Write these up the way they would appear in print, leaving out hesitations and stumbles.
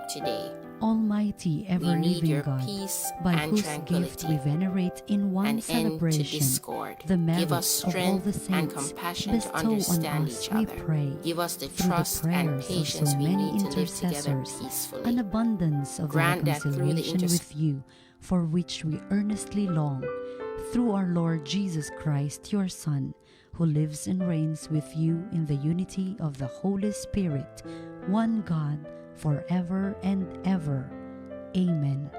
Today, Almighty, we need ever-living your God, peace by and whose gift we tranquility, venerate in one an end to celebration discord. The Give us merits of all strength the and saints, compassion to bestow on understand us, each we other. Pray, Give us the through the trust and prayers of so patience we many need to live together intercessors, an peacefully. Abundance of the Grant that through the reconciliation with you, for which we earnestly long, through our Lord Jesus Christ, your Son, who lives and reigns with you in the unity of the Holy Spirit, one God, forever and ever. Amen.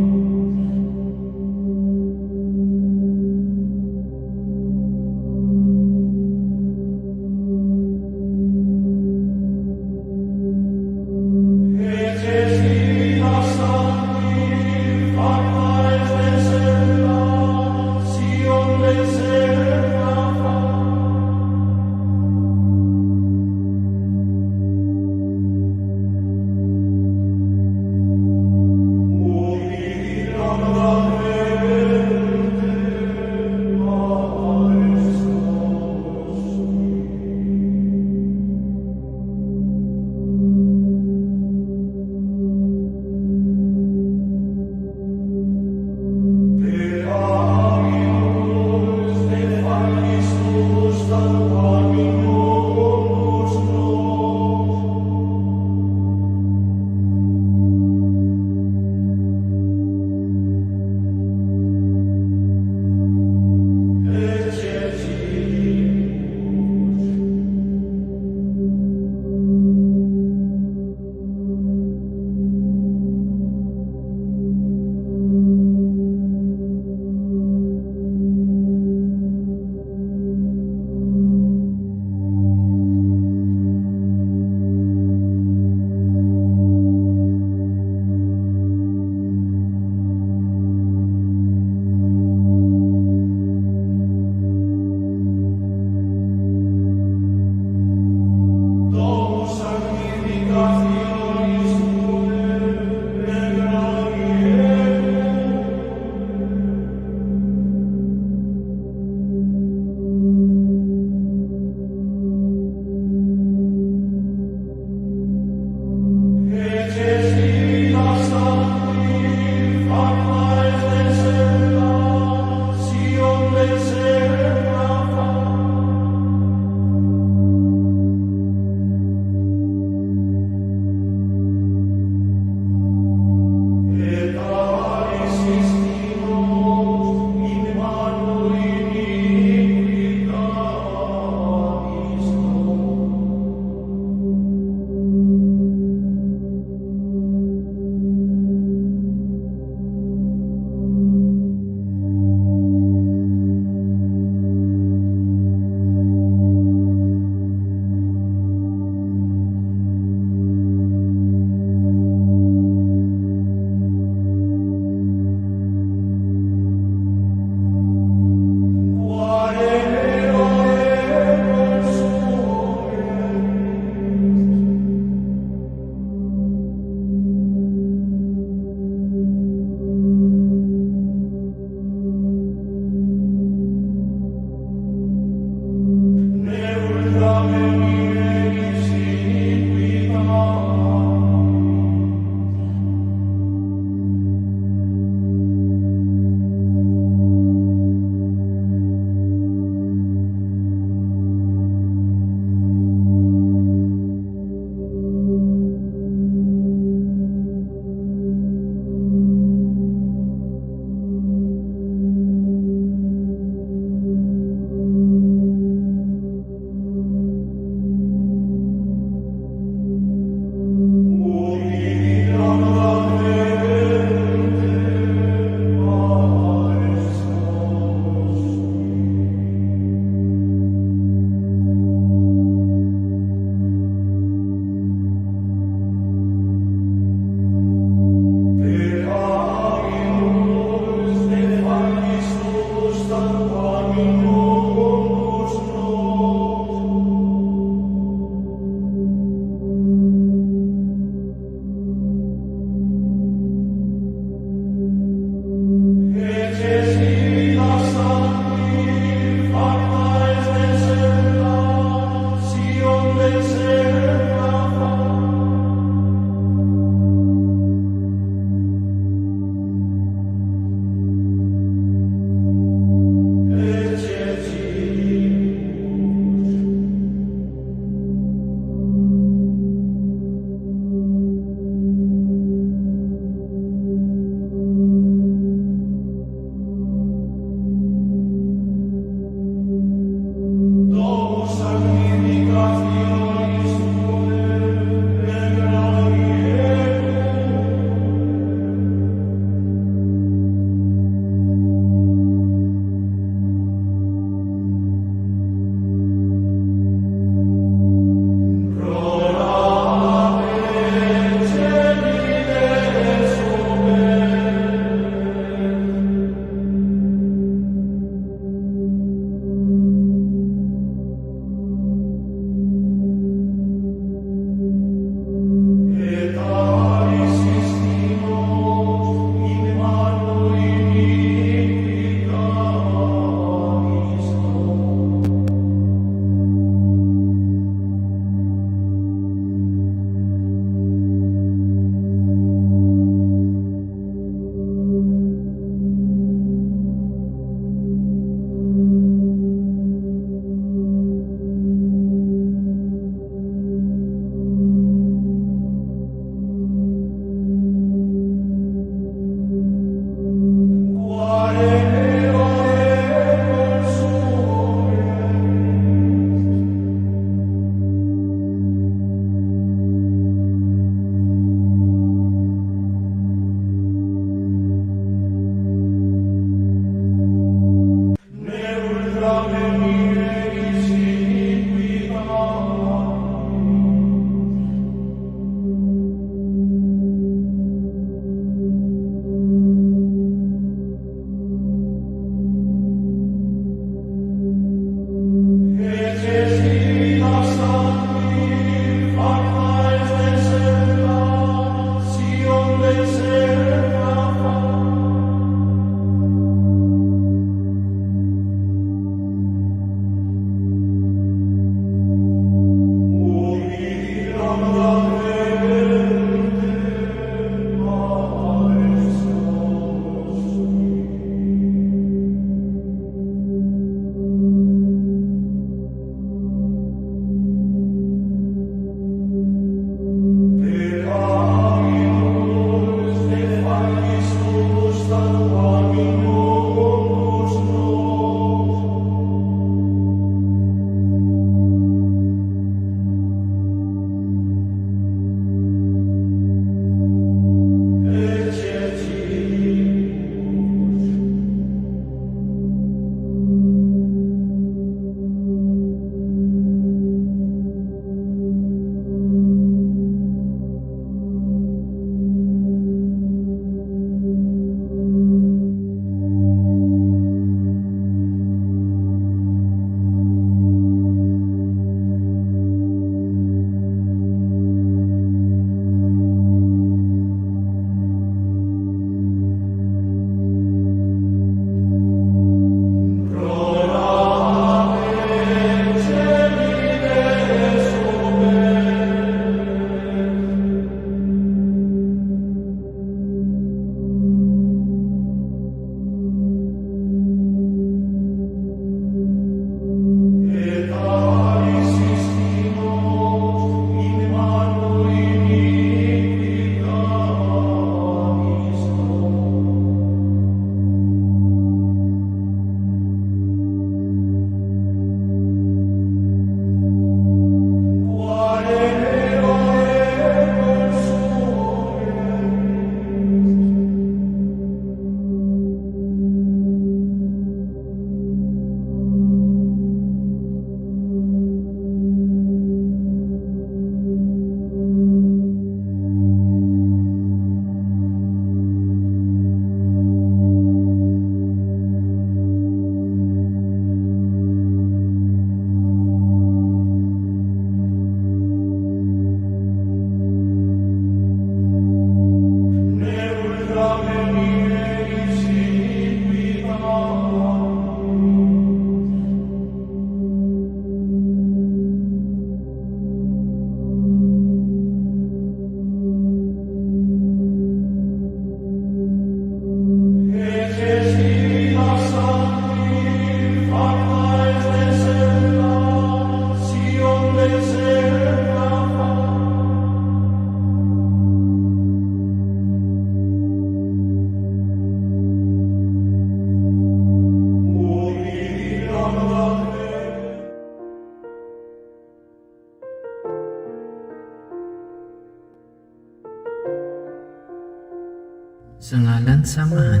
Sa ngalan sa Amahan,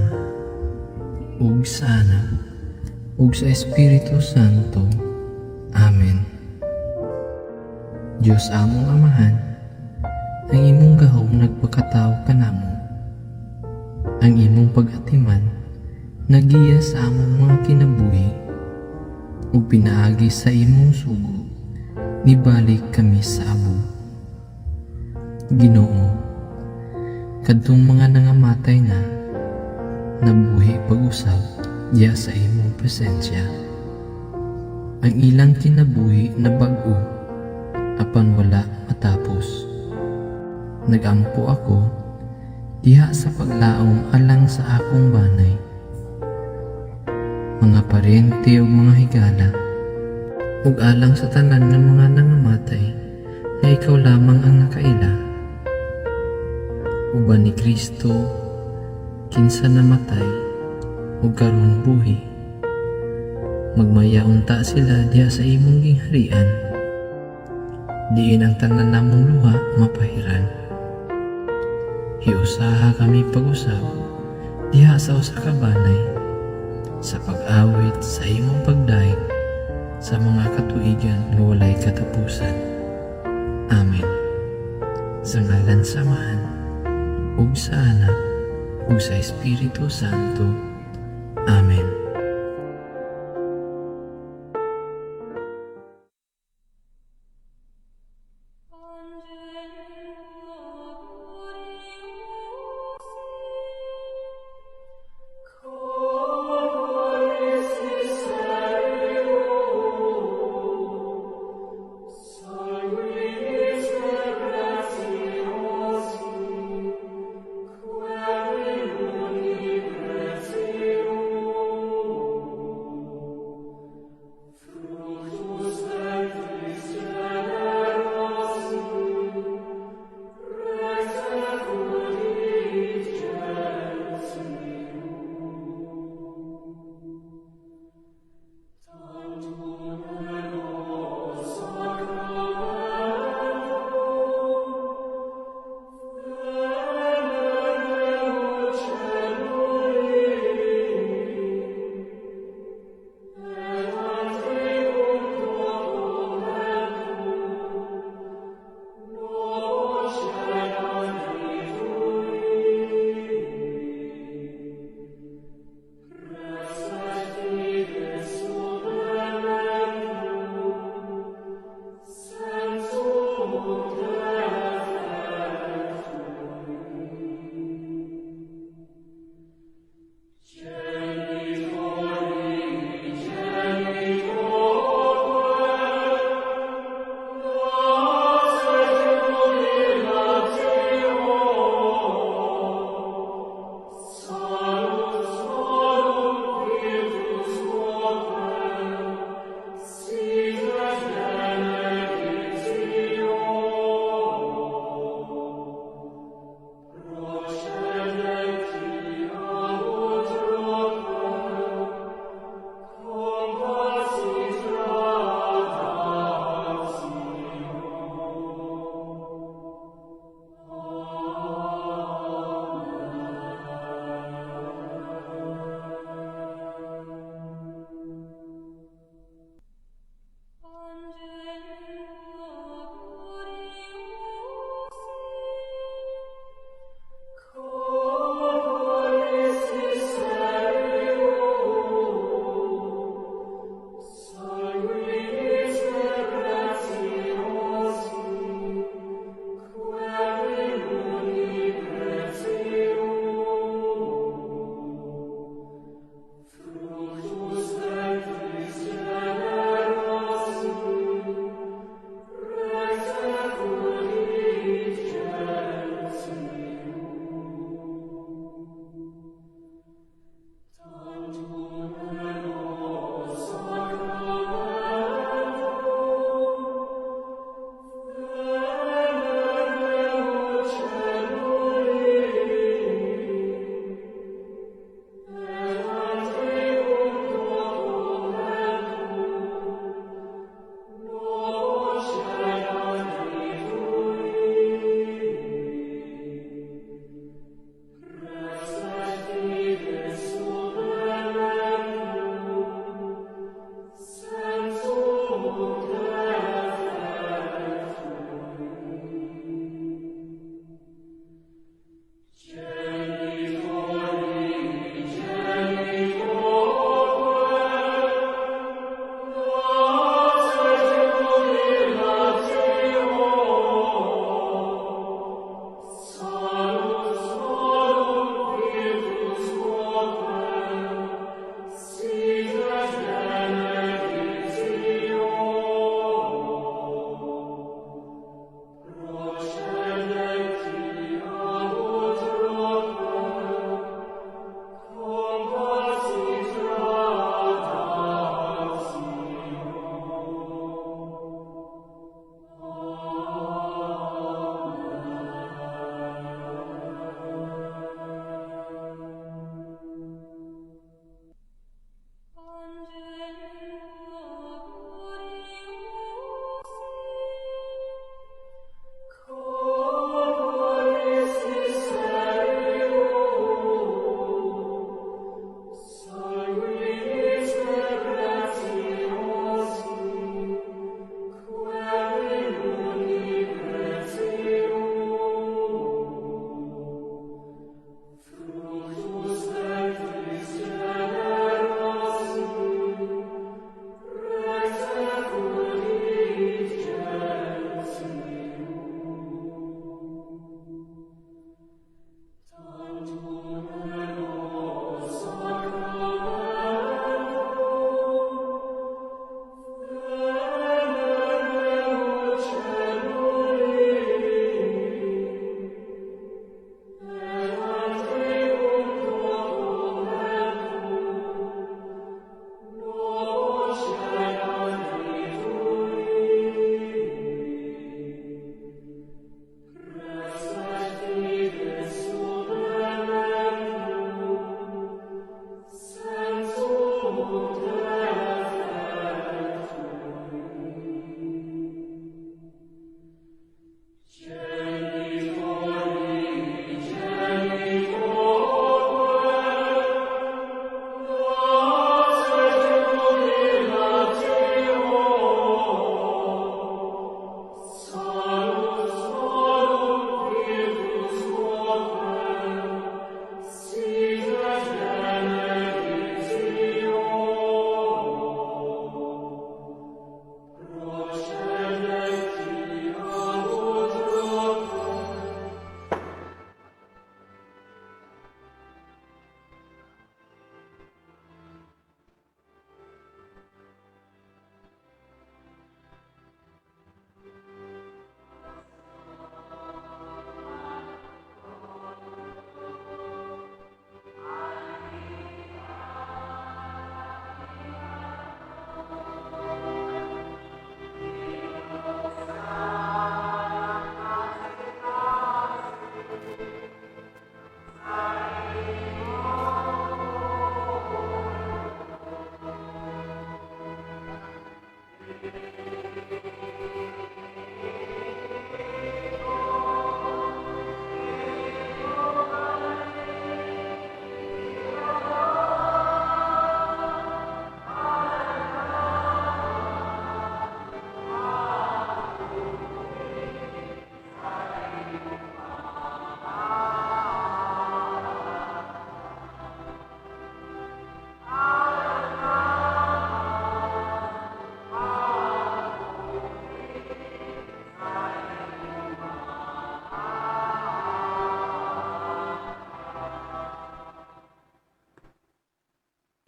ug sa Anak, ug sa Espiritu Santo. Amen. Diyos among Amahan, ang imong gahom nagpakatawo kanamo. Ang imong pag-atiman nagiya sa among mga kinabuhi ug pinaagi sa imong sugo nibalik kami sa abo. Ginoo, kadtong mga nangamatay na nabuhi pag-usab diha sa imong presensya. Ang ilang kinabuhi na bag-o apan wala matapos. Nagampo ako diha sa paglaom alang sa akong banay, mga parente ug mga higala, ug alang sa tanan nga mga nangamatay nga ikaw lamang ang nakaila. Uban ni Kristo, kinsa namatay ug karon buhi, magmaya unta sila diha sa imong gingharian, diin ang tanan namong luha mapahiran. Hiusaha kami pag-usab diha sa usa ka banay sa pag-awit sa imong pagdayeg sa mga katuigan nga walay katapusan. Amen. Sa ngalan sa Amahan, ug sa Anak, ug sa Espiritu Santo. Amen.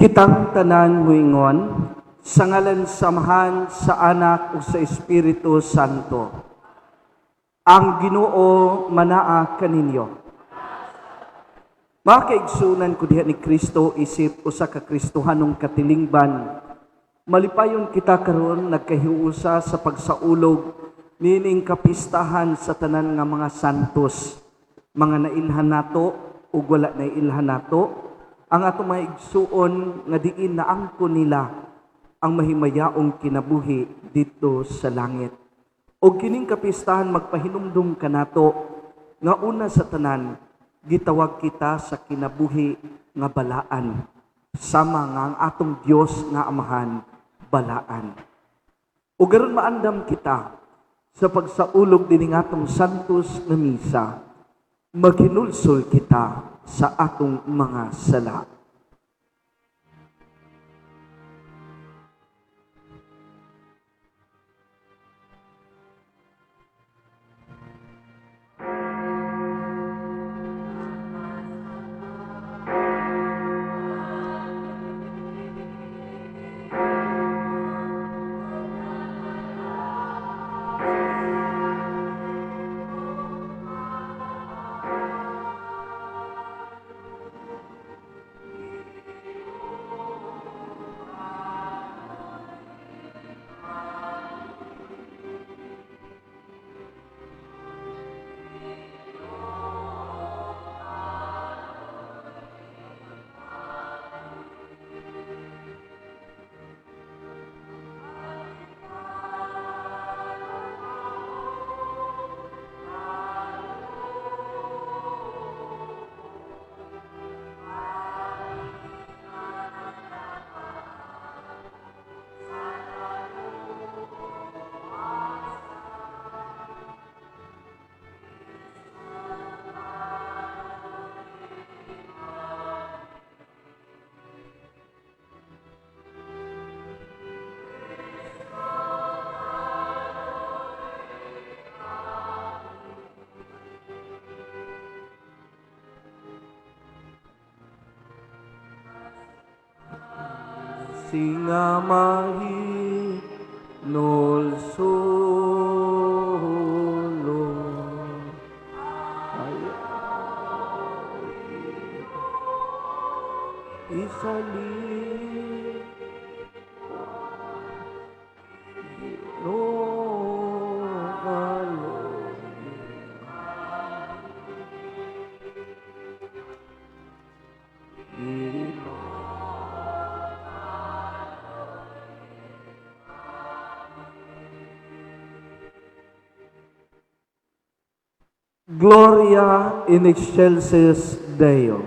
Kitang tanan muingon, sa ngalan sa Amahan, sa Anak ug sa Espiritu Santo. Ang Ginoo manaa kaninyo. Mga kaigsunan ko diha ni Kristo isip usa ka Kristohanong katilingban. Malipayon kita karon nagkahiusa sa pagsaulog niining kapistahan sa tanan nga mga santos, mga nailhan nato ug wala nailhan nato, ang atong mga igsuon nga diin naangkon nila ang mahimayaong kinabuhi didto sa langit. Og kining kapistahan magpahinumdum kanato nga una sa tanan gitawag kita sa kinabuhi nga balaan, sama nga ang atong Dios nga Amahan balaan. Ug aron maandam kita sa pagsaulog dinhi atong santos nga misa, maghinulsol kita sa atong mga sala. Singa mahinulsolo ay isali Ginoo. Gloria in excelsis Deo.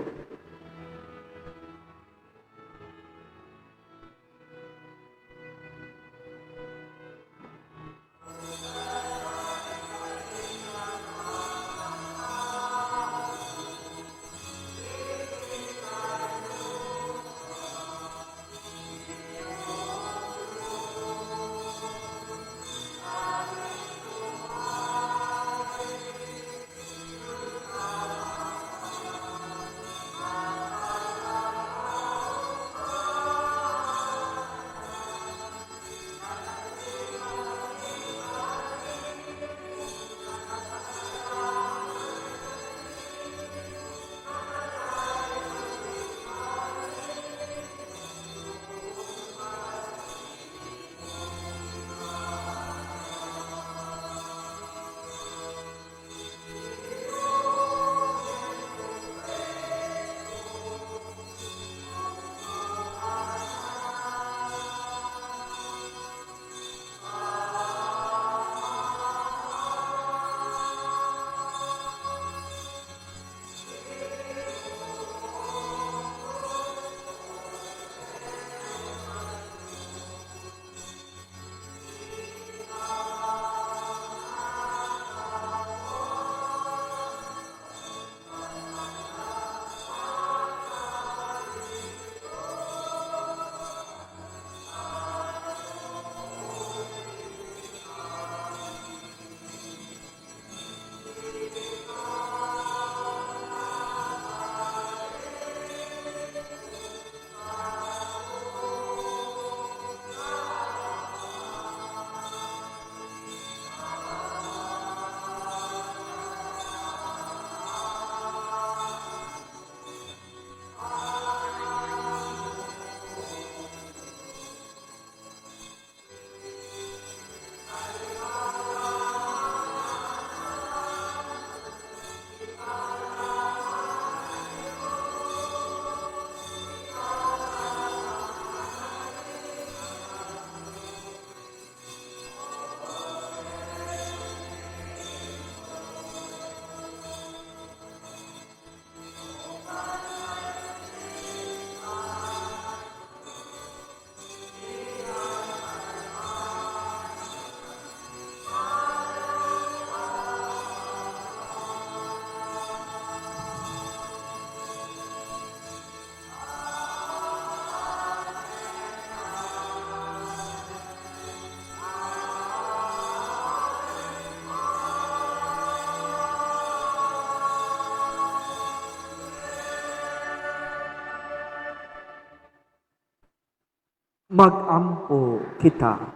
Magampo kita.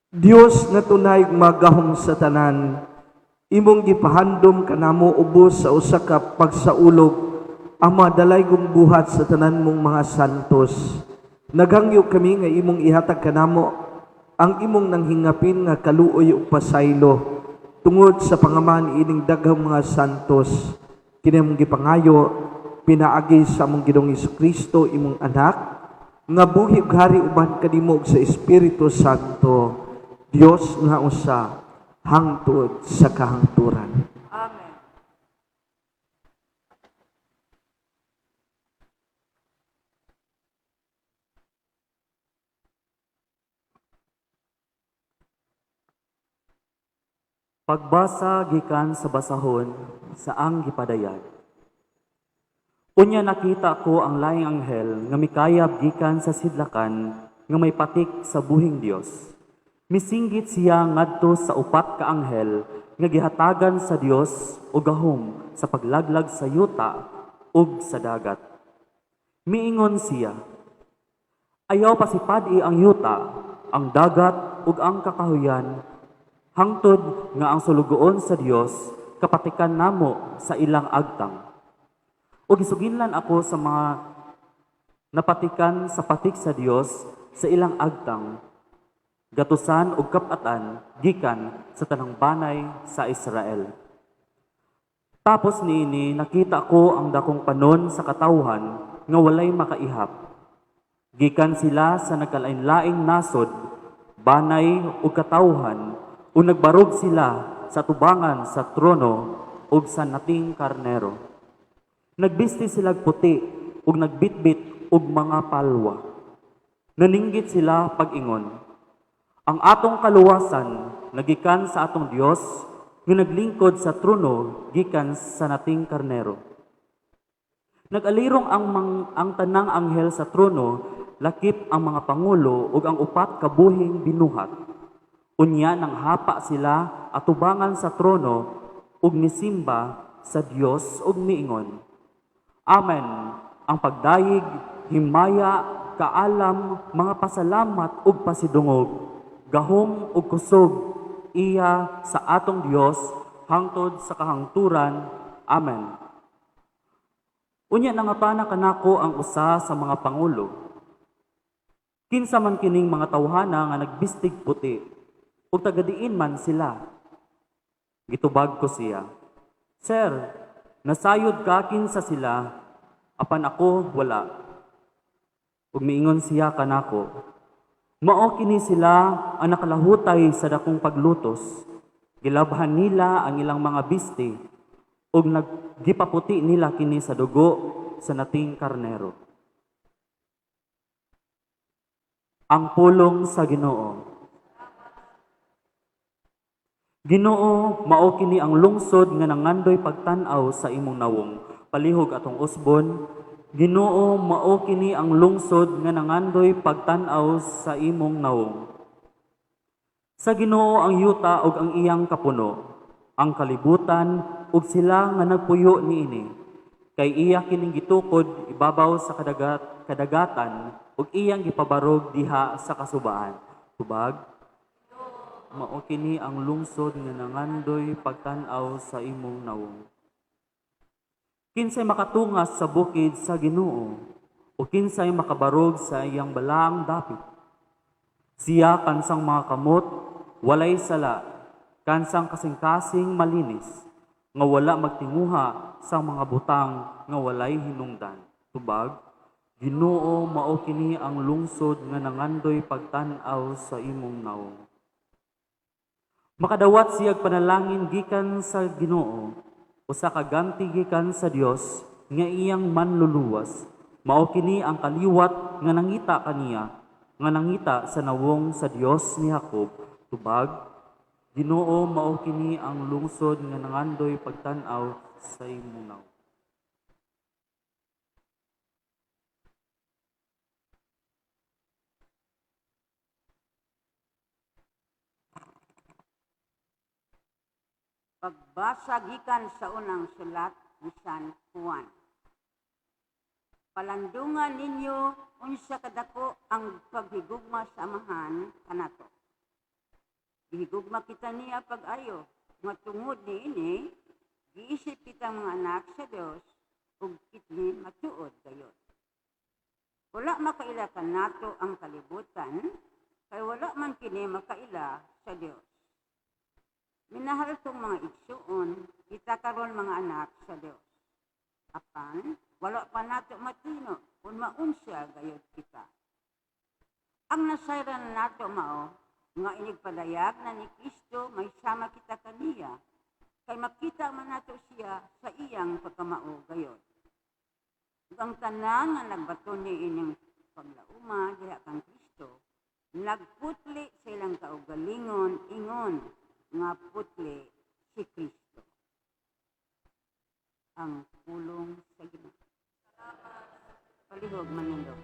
Dios nga tunay magahom sa tanan, imong gipahandom kanamo ubos sa usa ka pagsaulog ang mga dalaygong buhat sa tanan mong mga santos. Naghangyo kami nga imong ihatag kanamo ang imong nanghingapin nga kaluoy ug pasaylo tungod sa pangaman ining daghang mga santos. Kini among gipangayo pinaagi sa among Ginoong Kristo, imong anak, nga buhi ug hari uban kanimo ug sa Espiritu Santo, Dios nga usa hangtod sa kahangturan. Amen. Pagbasa gikan sa basahon sa ang gipadayag. Unya nakita ko ang laing anghel nga mikayab gikan sa sidlakan nga may patik sa buhing Dios. Misinggit siya ngadto sa upat ka anghel nga gihatagan sa Dios og gahom sa paglaglag sa yuta ug sa dagat. Miingon siya, ayaw pasipadi ang yuta, ang dagat ug ang kakahuyan, hangtod nga ang sulugoon sa Dios kapatikan namo sa ilang agtang. O gisuginlan ako sa mga napatikan sa patik sa Dios sa ilang agtang, gatusan og kapatan gikan sa tanang banay sa Israel. Tapos niini nakita ko ang dakong panon sa katawhan nga walay makaihap. Gikan sila sa nagkalain-laing nasod, banay ug katawhan, ug nagbarog sila sa tubangan sa trono ug sa nating karnero. Nagbisti silag puti ug nagbitbit og mga palwa. Naninggit sila pag-ingon, ang atong kaluwasan nagikan sa atong Dios nga naglingkod sa trono gikan sa nating karnero. Nag-alirong ang tanang anghel sa trono, lakip ang mga pangulo ug ang upat ka buhing binuhat. Unya nang hapa sila atubangan sa trono ug nisimba sa Dios ug niingon, Amen. Ang pagdayeg, himaya, kaalam, mga pasalamat ug pasidungog, gahom ug kusog iya sa atong Dios hangtod sa kahangturan. Amen. Unya nangapana kanako ang usa sa mga pangulo. Kinsa man kining mga tawhana nga nagbistig puti, ug tagadiin man sila. Gitubag ko siya, Sir, nasayod ka kinsa sila, apan ako wala. Ug miingon siya kanako, mao kini sila ang nakalahutay sa dakong paglutos. Gilabhan nila ang ilang mga bisti ug naggipaputi nila kini sa dugo sa nating karnero. Ang pulong sa Ginoo. Ginoo, mao kini ang lungsod nga nangandoy pagtan-aw sa imong nawong. Palihog atong usbon. Ginoo, mao kini ang lungsod nga nangandoy pagtan-aw sa imong nawong. Sa Ginoo ang yuta ug ang iyang kapuno, ang kalibutan ug sila nga nagpuyo niini. Kay iya kining gitukod ibabaw sa kadagatan ug iyang gipabarog diha sa kasubaan. Tubag, mao kini ang lungsod nga nangandoy pagtan-aw sa imong nawong. Kinsay makatungas sa bukid sa Ginoo, o kinsay makabarog sa iyang balaang dapit. Siya kansang mga kamot, walay sala, kansang kasing-kasing malinis, nga wala magtinguha sa mga butang nga walay hinungdan. Tubag, Ginoo, mao kini ang lungsod nga nangandoy pagtan-aw sa imong nawong. Makadawat siyag panalangin gikan sa Ginoo, usa ka ganti gikan sa Dios nga iyang manluluwas. Mao kini ang kaliwat nga nangita kaniya, nga nangita sa nawong sa Dios ni Jacob. Tubag, Ginoo, mao kini ang lungsod nga nangandoy pagtan-aw sa imong nawong. Pagbasa gikan sa unang sulat ni San Juan. Palandungan ninyo unsa kadako ang paghigugma sa Amahan kanato. Gihigugma kita niya pag-ayo nga tungod niini giisip kita mga anak sa Dios ug kini matuod gayod. Wala makaila kanato ang kalibutan kay wala man kini makaila sa Dios. Minahal kong mga igsuon, kita karon mga anak sa Dios. Apan wala pa nato matino kung maunsa gayod kita. Ang nasayran nato mao nga inigpadayag na ni Kristo may sama kita kaniya kay makita man nato siya sa iyang pagkamao gayod. Ug ang tanan nga nagbaton ni ining paglauma diha kang Kristo nagputli sa ilang kaugalingon ingon nga putli si Kristo. Ang pulong sa Ginoo. Palihog manindog.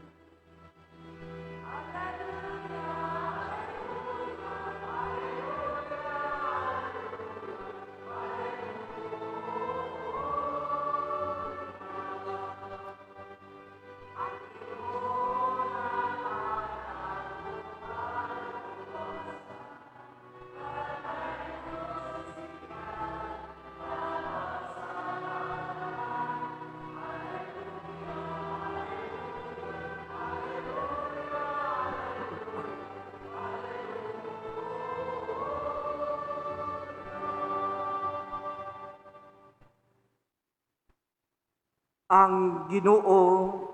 Ang Ginoo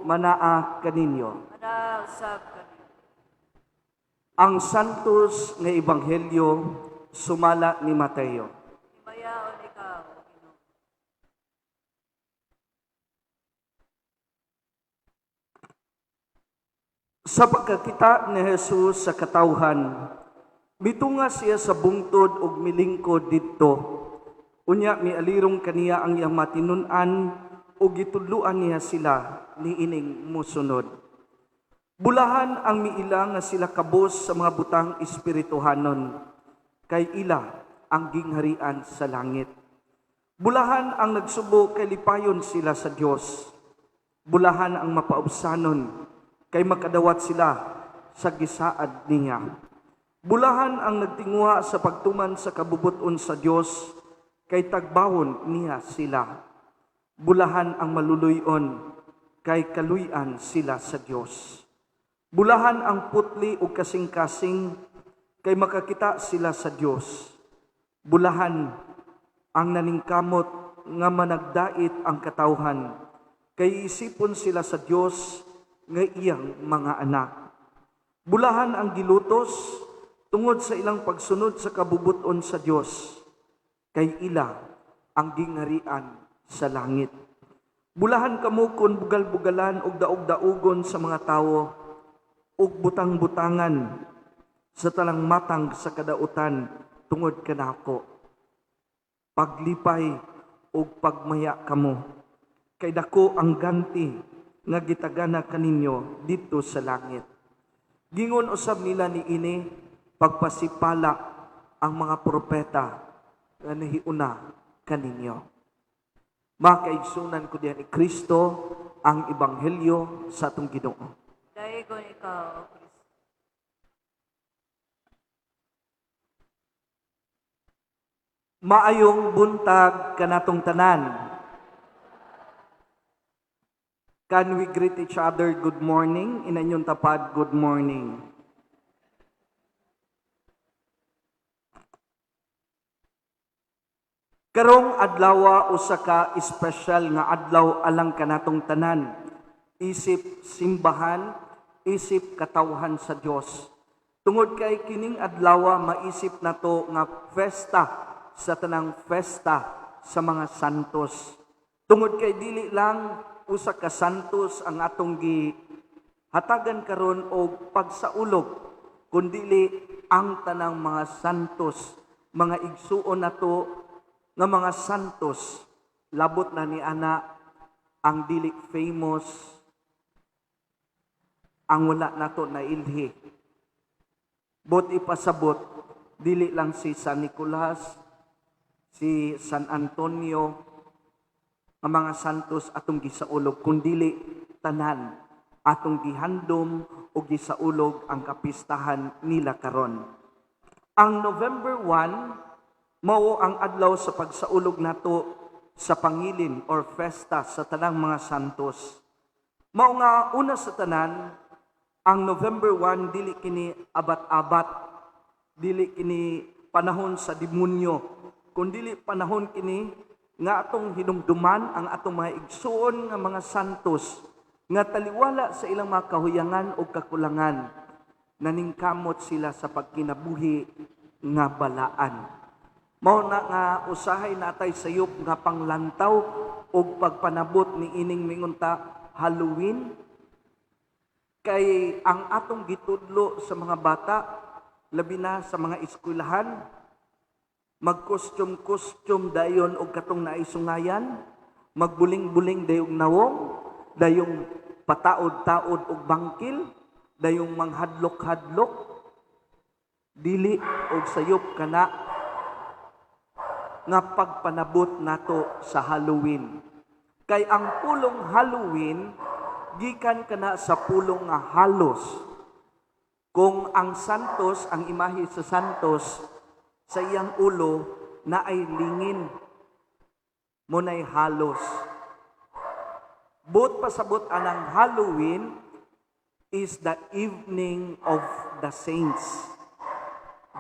manaa kaninyo. Manaa usab kaninyo. Ang Santos nga Ebanghelyo sumala ni Mateo. Himayaon ikaw, O Ginoo. Sa pagkakita ni Jesus sa katawhan, mitunga siya sa bungtod ug milingkod didto. Unya mialirong kaniya ang iyang matinun-an ug gitudloan niya sila niining mosunod. Bulahan ang miila nga sila kabos sa mga butang espirituhanon, kay ila ang gingharian sa langit. Bulahan ang nagsubo kay lipayon sila sa Dios. Bulahan ang mapaubsanon kay makadawat sila sa gisaad niya. Bulahan ang nagtinguha sa pagtuman sa kabubuton sa Dios kay tagbawon niya sila. Bulahan ang maluluyon kay kaluy-an sila sa Dios. Bulahan ang putli o kasing-kasing kay makakita sila sa Dios. Bulahan ang naningkamot nga managdait ang katawhan kay isipon sila sa Dios nga iyang mga anak. Bulahan ang gilutos tungod sa ilang pagsunod sa kabubuton sa Dios kay ila ang gingharian sa langit. Bulahan kamo kun bugal-bugalan ug daog-daugon sa mga tawo ug butang-butangan sa talang matang sa kadautan tungod kanako. Paglipay ug pagmaya kamo kay dako ang ganti nga gitagana kaninyo didto sa langit. Gingon usab nila niini pagpasipala ang mga propeta nga nahiuna kaninyo. Mga kaigsunan ko diha ni Kristo ang ebanghelyo sa atong Ginoo. Daygon ikaw, O Kristo. Maayong buntag kanatong tanan. Can we greet each other good morning? In inyong tapad, good morning. Karong adlawa usa ka espesyal nga adlaw alang kanatong tanan. Isip simbahan, isip katawhan sa Dios. Tungod kay kining adlawa maisip nato nga festa sa tanang festa sa mga santos. Tungod kay dili lang usa ka santos ang atong gihatagan karon og pagsaulog, kundili ang tanang mga santos, mga igsuon nato nga mga santos, labot na ni ana ang dili famous, ang wala nato na ilhi. Bot ipasabot, dili lang si San Nicolas, si San Antonio, ang mga santos atong gisaulog, kundili Tanan atong gihandom o gisaulog ang kapistahan nila karon. Ang November 1 mao ang adlaw sa pagsaulog nato sa pangilin or festa sa tanang mga santos. Mao nga una sa tanan, ang November 1 dili kini abat-abat, dili kini panahon sa demonyo, kundili panahon kini nga atong hinumduman ang atong mga igsuon nga mga santos nga taliwala sa ilang mga kahuyangan o kakulangan, naningkamot sila sa pagkinabuhi nga balaan. Mao na nga usahay natay sayop nga panglantaw og pagpanabot ni ining mingunta Halloween, kay ang atong gitudlo sa mga bata, labi na sa mga eskwelahan, magkostyum-kostyum dayon og katong naisungayan, magbuling-buling dayong nawong, dayong pataod-taod og bangkil, dayong manghadlok-hadlok, dili og sayop kana nga pagpanabot nato sa Halloween. Kay ang pulong Halloween gikan kana sa pulong nga halos. Kung ang santos, ang imahe sa santos sa iyang ulo na ay lingin, munay halos. Buot pasabot anang Halloween is the evening of the saints,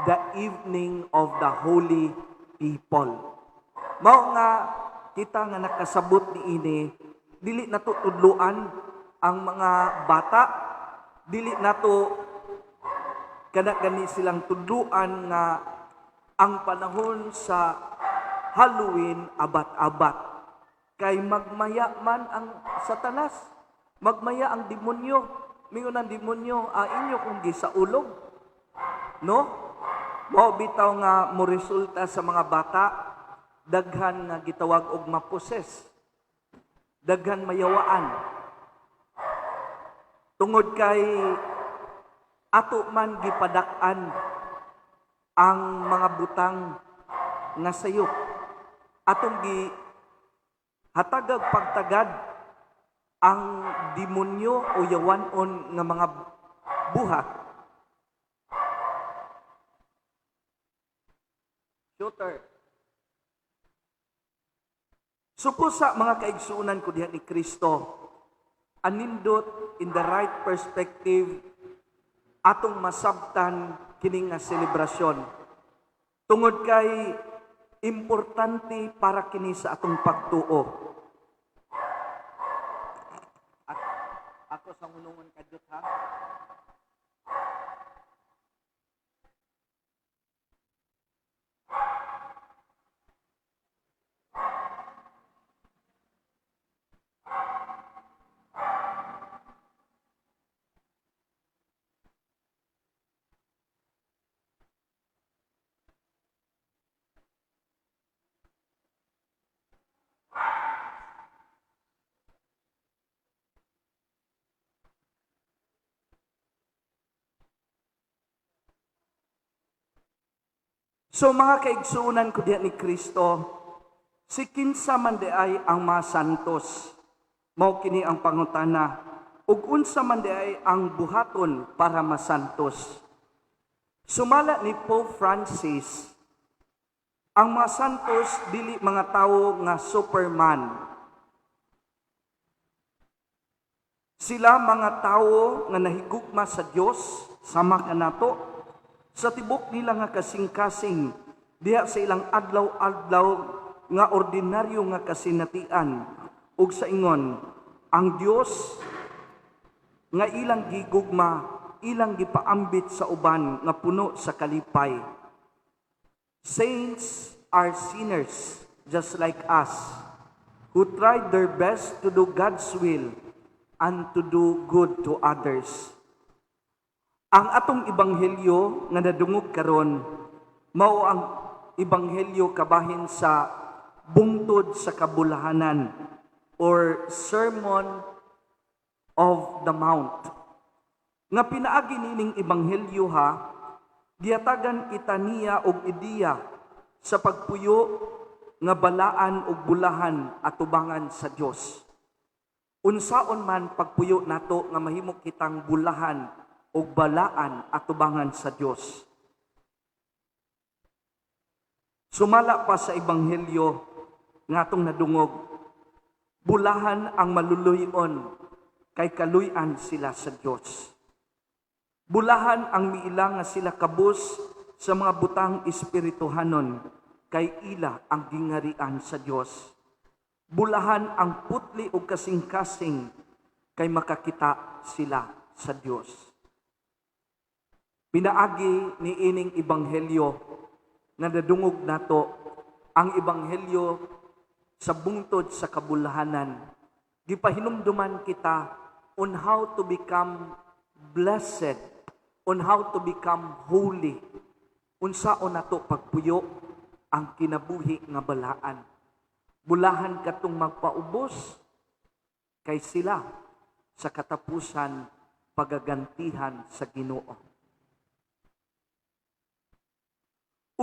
the evening of the holy people. Mao nga kita nga nakasabot niini, dili nato tudloan ang mga bata, dili nato kana gani silang tudloan nga ang panahon sa Halloween abat-abat. Kay magmaya man ang Satanas, magmaya ang demonyo. Mingon ang demonyo, inyo kong gisaulog. No? Mao bitaw nga mo resulta sa mga bata, daghan nga gitawag og maposes, daghan mayawaan. Tungod kay ato man gipadak-an ang mga butang nga sayop. Atong gihatagag pagtagad ang demonyo o yawanon nga mga buhat. Shooter. Supusa mga kaigsuonan ko diha ni Kristo, anindot in the right perspective atong masabtan kini nga selebrasyon. Tungod kay importante para kini sa atong pagtuo. At ako sa hunungon kadyot ha. So mga kaigsuonan ko diha ni Kristo, si kinsa man di ay ang mga santos, mao kini ang pangutana, ug unsa man di ay ang buhaton para masantos. Sumala ni Pope Francis, ang mga santos dili mga tawo nga Superman. Sila mga tawo nga nahigugma sa Dios sama kanato, sa tibok nila nga kasing-kasing, diha sa ilang adlaw-adlaw nga ordinaryo nga kasinatian, ug sa ingon, ang Dios nga ilang gigugma, ilang gipaambit sa uban nga puno sa kalipay. Saints are sinners just like us, who tried their best to do God's will and to do good to others. Ang atong ebanghelyo nga nadungog karon mao ang ebanghelyo kabahin sa bungtod sa kabulahanan or Sermon of the Mount. Nga pinaagi nining ebanghelyo ha, gihatagan kita niya og ideya sa pagpuyo nga balaan og bulahan atubangan sa Dios. Unsaon man pagpuyo nato nga mahimo kitang bulahan o balaan atubangan sa Dios? Sumala pa sa ebanghelyo nga atong nadungog, bulahan ang maluluy-on kay kaluy-an sila sa Dios. Bulahan ang miila nga sila kabus sa mga butang espirituhanon kay ila ang gingarian sa Dios. Bulahan ang putli o kasing-kasing kay makakita sila sa Dios. Pinaagi ni ining ebanghelyo nga nadungog nato, ang ebanghelyo sa bungtod sa kabulahanan, gipahinumduman kita on how to become blessed, on how to become holy. Unsaon nato pagpuyo ang kinabuhi nga balaan. Bulahan katong magpaubos kay sila sa katapusan pagagantihan sa Ginoo.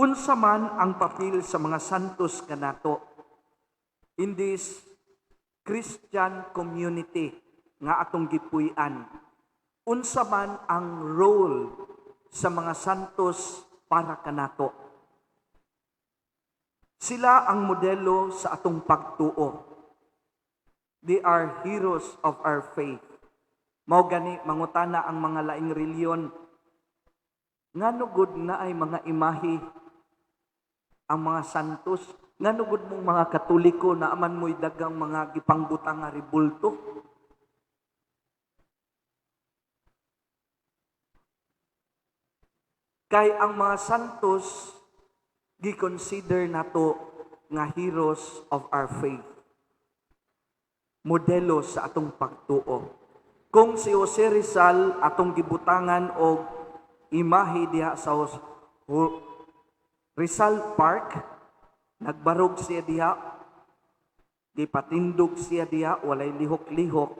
Unsa man ang papel sa mga santos kanato in this Christian community nga atong gipuy-an? Unsa man ang role sa mga santos para kanato? Sila ang modelo sa atong pagtuo. They are heroes of our faith. Mao gani mangutana ang mga laing reliyon, ngano gud na ay mga imahe ang mga santos? Ngano gud mong mga Katoliko na aman mo'y dagang mga gipangbutang nga rebulto? Kay ang mga santos gi-consider nato nga heroes of our faith. Modelo sa atong pagtuo. Kung si Jose Rizal atong gibutangan og imahe diha sa Rizal Park, nagbarog siya diha, gipatindog siya diha, walay lihok-lihok.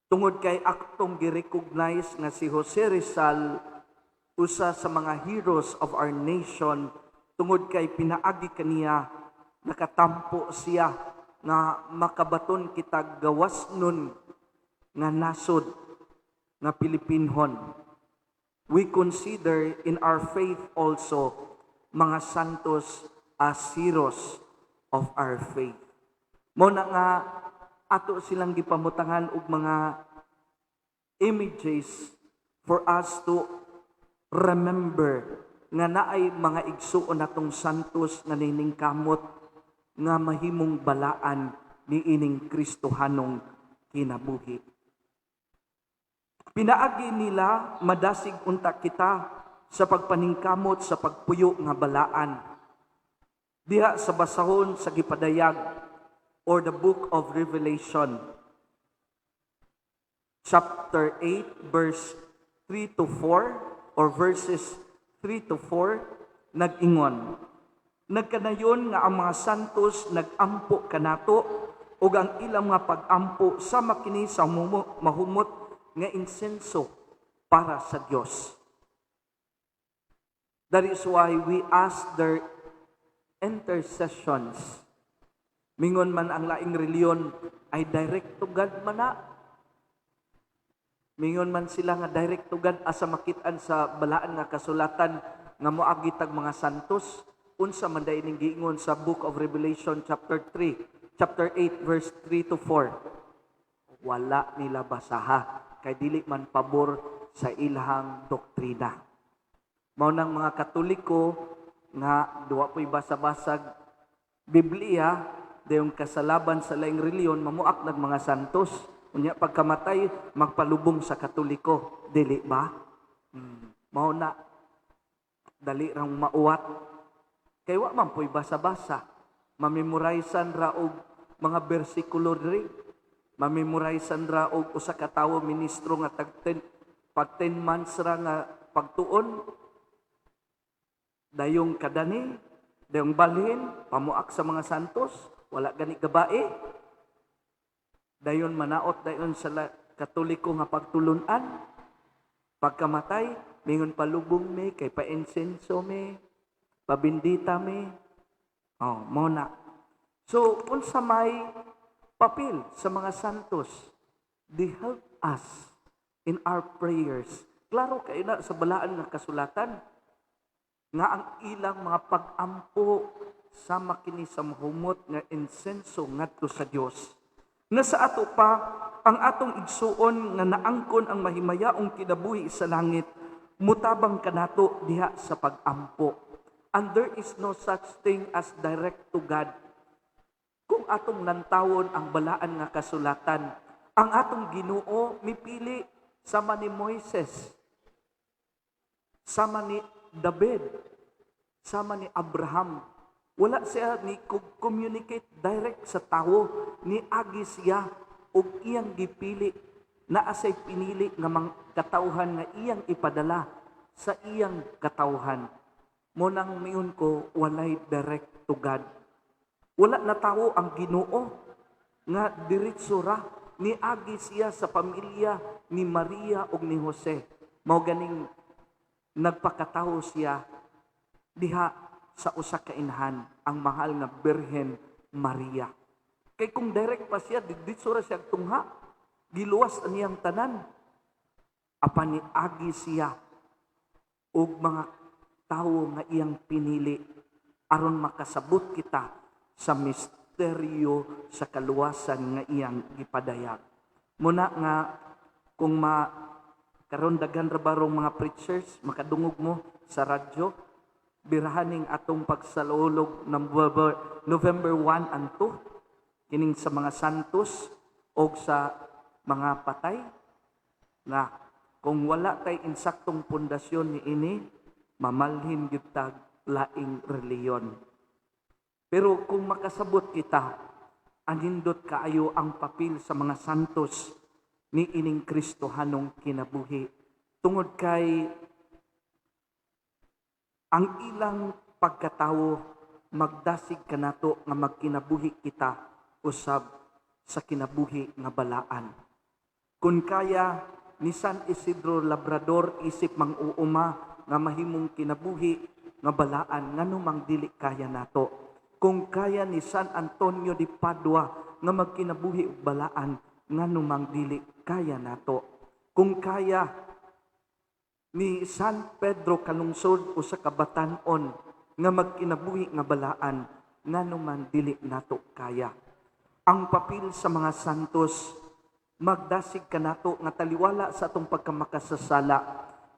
Tungod kay aktong gi-recognize nga si Jose Rizal usa sa mga heroes of our nation, tungod kay pinaagi kaniya nakatampo siya nga makabaton kita gawas nun nga nasod nga Pilipinhon. We consider in our faith also mga santos as heroes of our faith. Mo na nga ato silang gipamutangan og mga images for us to remember nga naay mga igsuon natong santos nga niningkamot nga mahimong balaan ni ining Kristohanong kinabuhi. Pinaagi nila madasig unta kita sa pagpaningkamot sa pagpuyo nga balaan. Diha sa basahon sa gipadayag or the book of Revelation chapter 8 verse 3 to 4 or verses 3 to 4 nag-ingon, "Nagkanayon nga ang mga santos nagampo kanato ug ang ilang mga pagampo sama kini sa mahumot nga insenso para sa Dios." That is why we ask their intercessions. Mingon man ang laing reliyon ay direct to God man na. Mingon man sila nga direct to God asa makit-an sa balaan nga kasulatan nga moagi tag mga santos. Unsa man day ning giingon sa Book of Revelation chapter 3, chapter 8 verse 3 to 4? Wala nila basaha kay dili man pabor sa ilahang doktrina. Mao nang mga Katoliko nga duwa po'y basa-basag Biblia, dayong kasalaban sa laing reliyon mamuak nag mga santos. Unya pagkamatay magpalubong sa Katoliko, dili ba? Mao na dali rang mauwat. Kay wa man po'y basa-basa. Mamemorisan ra og mga bersikulo diri. Mamemorisan ra og usa ka tawo ministro nga tag 10, pag 10 months ra nga pagtuon, dayong kadani, dayong balhin, pamuak sa mga santos, wala gani gabae. Dayon manaot dayon sa Katoliko nga pagtulunan. Pagkamatay, mingon palubong mi, kay pa-insenso mi, pabindita mi. Oh, mo na. So, unsa may Papel sa mga santos, they help us in our prayers. Klaro kay na sa balaan nga kasulatan nga ang ilang mga pag-ampo sama kini sa mahumot nga insenso ngadto sa Dios. Nga sa ato pa, ang atong igsuon nga naangkon ang mahimayaong kinabuhi sa langit, mutabang kanato diha sa pag-ampo. And there is no such thing as direct to God. Kung atong lantawon ang balaan nga kasulatan, ang atong Ginoo mipili sama ni Moises, sama ni David, sama ni Abraham. Wala siya ni communicate direct sa tawo, ni agi siya og iyang gipili, naa say pinili nga mga katawhan nga iyang ipadala sa iyang katawhan. Mao nang miingon ko, walay direct to God. Wala na tawo ang Ginoo nga diretso ra, niagi siya sa pamilya ni Maria ug ni Jose. Mao ganing nagpakatawo siya diha sa usa ka inahan, ang mahal nga Birhen Maria. Kay kung direct pa siya, diretso ra siya tungha, giluwas ang iyang tanan. Apan niagi siya og mga tawo nga iyang pinili aron makasabot kita sa misteryo sa kaluwasan nga iyang gipadayag. Muna nga kung ma karon daghan ra barong mga preachers, makadungog mo sa radyo, birahaning atong pagsalulog November 1 and 2 kining sa mga santos o sa mga patay, nga kung wala tay insaktong pundasyon ni ini, mamalhin gyud tag laing reliyon. Pero kung makasabot kita, anindot kaayo ang papel sa mga santos ni ining Kristohanong kinabuhi. Tungod kay ang ilang pagkatawo magdasig kanato nga magkinabuhi kita usab sa kinabuhi nga balaan. Kung kaya ni San Isidro Labrador isip mang-uuma nga mahimong kinabuhi nga balaan, ngano mang dili kaya nato? Kung kaya ni San Antonio de Padua nga magkinabuhi og balaan, ngano mang dili kaya nato? Kung kaya ni San Pedro Calungsod, usa ka batan-on, nga magkinabuhi nga balaan, ngano man dili nato kaya? Ang papel sa mga santos magdasig kanato nga taliwala sa atong pagkamakasasala,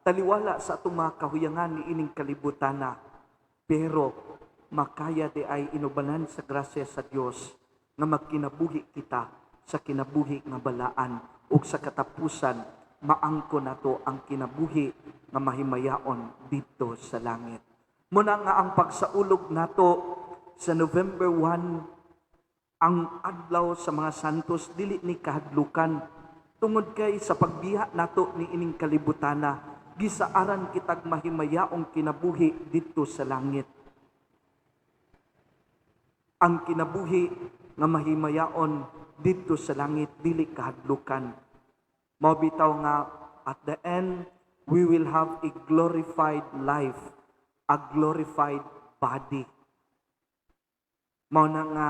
taliwala sa atong mga kahuyangan ni ining kalibutana, pero makaya di ay inubanan sa grasya sa Dios nga magkinabuhi kita sa kinabuhi nga balaan ug sa katapusan maangko nato ang kinabuhi nga mahimayaon didto sa langit. Muna nga ang pagsaulog nato sa November 1, ang adlaw sa mga santos, dili ni kahadlukan tungod kay sa pagbiha nato ni ining kalibutana, gisaaran kitag mahimayaong kinabuhi didto sa langit. Ang kinabuhi nga mahimayaon didto sa langit dili kahadlukan. Mao bitaw nga at the end we will have a glorified life, a glorified body. Mao na nga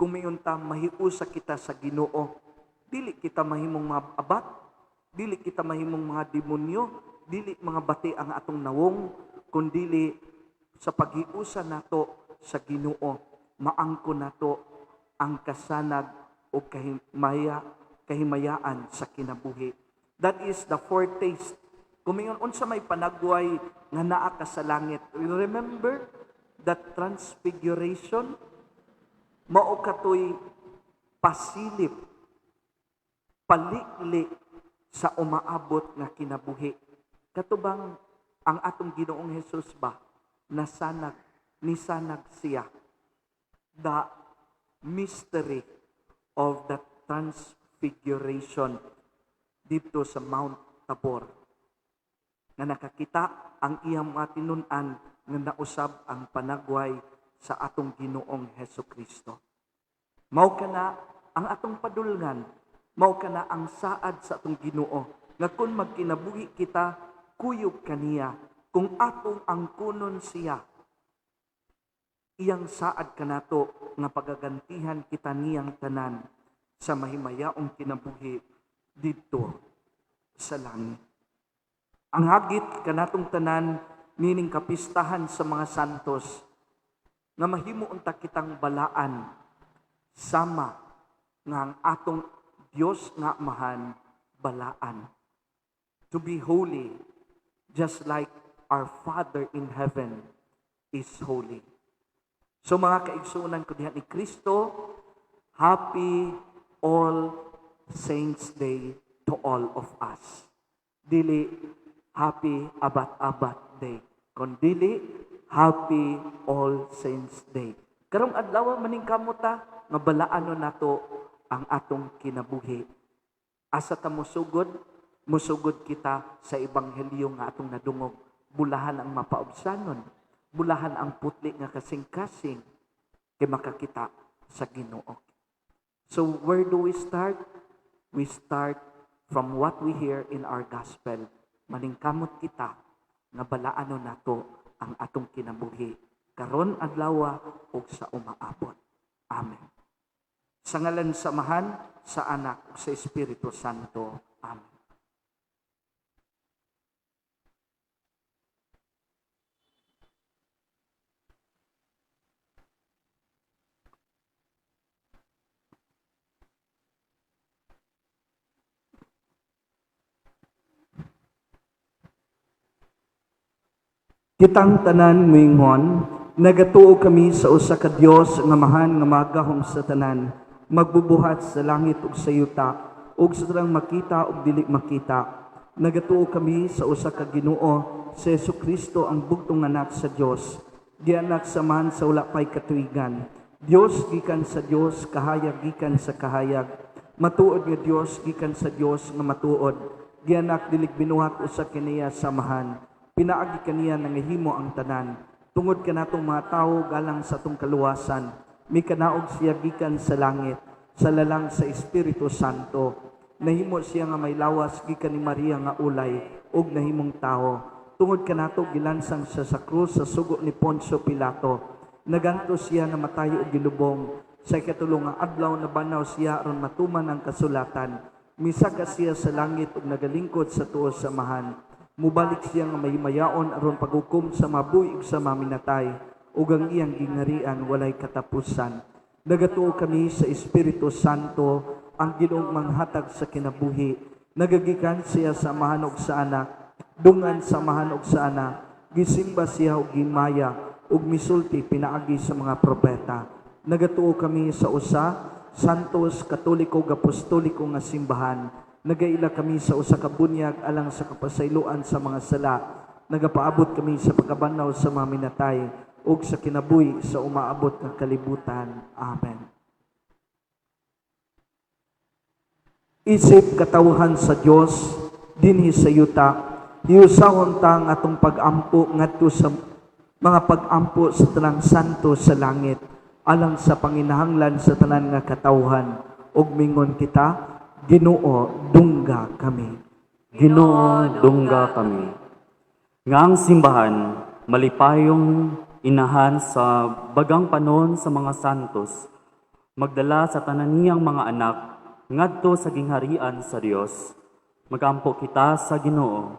kung miingon ta mahiusa kita sa Ginoo, dili kita mahimong mga abat, dili kita mahimong mga demonyo, dili mga bati ang atong nawong, kundili sa paghiusa nato sa Ginoo, maangko nato ang kasanag o kahimayaan sa kinabuhi. That is the foretaste. Kung mingon unsa may panagway nga naa ka sa langit. Remember that transfiguration? Mao katoy pasilip, palikli sa umaabot nga kinabuhi. Katubang ang atong Ginoong Hesus ba nasanag, nisanag siya. The mystery of the transfiguration dito sa Mount Tabor, nga nakakita ang iyang mga tinun-an nga nausab ang panagway sa atong Ginoong Hesus Kristo. Mao kana ang atong padulngan, mao kana ang saad sa atong Ginoo nga kung magkinabuhi kita kuyog kaniya, kung atong angkunon siya, Iyang saad kanato nga pagagantihan kita niyang tanan sa mahimayaong kinabuhi didto sa langit. Ang hagit kanatong tanan nining kapistahan sa mga santos nga mahimo unta kitang balaan sama nga ang atong Dios nga Amahan balaan. To be holy just like our Father in heaven is holy. So mga kaigsuonan ko diha ni Kristo, happy All Saints Day to all of us. Dili happy Abat-Abat Day, kundili happy All Saints Day. Karong adlaw maningkamot ta nga balaanon nato ang atong kinabuhi. Asa ta mosugod? Musugod kita sa ebanghelyo nga atong nadungog. Bulahan ang mapaubsanon, bulahan ang putli nga kasing-kasing kay makakita sa Ginoo. So where do we start? We start from what we hear in our gospel. Maningkamot kita nga balaanon nato ang atong kinabuhi karon adlaw ug sa umaabot. Amen. Sa ngalan sa Amahan, sa Anak ug sa Espiritu Santo. Amen. Kitang tanan moingon, nagatuo kami sa usa ka Dios nga Amahan nga magahom sa tanan, magbubuhat sa langit ug sa yuta, ug sa tanang makita ug dili makita. Nagatuo kami sa usa ka Ginoo, si Hesukristo ang bugtong anak sa Dios, gianak sa Amahan sa wala pay katuigan. Dios gikan sa Dios, kahayag gikan sa kahayag. Matuod nga Dios gikan sa Dios nga matuod. Gianak dili binuhat usa kaniya sa Amahan. Pinaagi kaniya nangahimo ang tanan. Tungod kanatong mga tawo galang sa atong kaluwasan, mikanaog siya gikan sa langit, sa lalang sa Espiritu Santo. Nahimo siya nga may lawas gikan ni Maria nga ulay ug nahimong tawo. Tungod kanato gilansang siya sa krus sa sugo ni Poncio Pilato. Naganto siya namatay ug gilubong. Sa ikatulo nga adlaw nabanaw siya aron matuman ang kasulatan. Misaka siya sa langit ug nagalingkod sa tuo sa Amahan. Mubalik siya nga mahimayaon aron paghukom sa mabuhi ug sa maminatay, ug ang iyang gingarian walay katapusan. Nagatuo kami sa Espiritu Santo, ang Ginoong manghatag sa kinabuhi. Nagagikan siya sa Amahan ug sa Anak, dungan sa Amahan ug sa Anak. Gisimba siya ug gimaya ug misulti pinaagi sa mga propeta. Nagatuo kami sa usa Santos, Katoliko ug Apostoliko nga simbahan. Nagaila kami sa usa ka bunyag alang sa kapasayloan sa mga sala. Nagapaabot kami sa pagkabanhaw sa mga minatay ug sa kinabuhi sa umaabot nga kalibutan. Amen. Isip katawhan sa Dios dinhi sa yuta, hiusahon ta ang atong pag-ampo ngadto sa mga pag-ampo sa tanang santo sa langit alang sa panginahanglan sa tanan nga katawhan, ug mingon kita, Ginoo, dungga kami. Ginoo, dungga kami. Nga ang simbahan, malipayong inahan sa bagang panon sa mga santos, magdala sa tanan niyang mga anak ngadto sa gingharian sa Dios. Magampo kita sa Ginoo.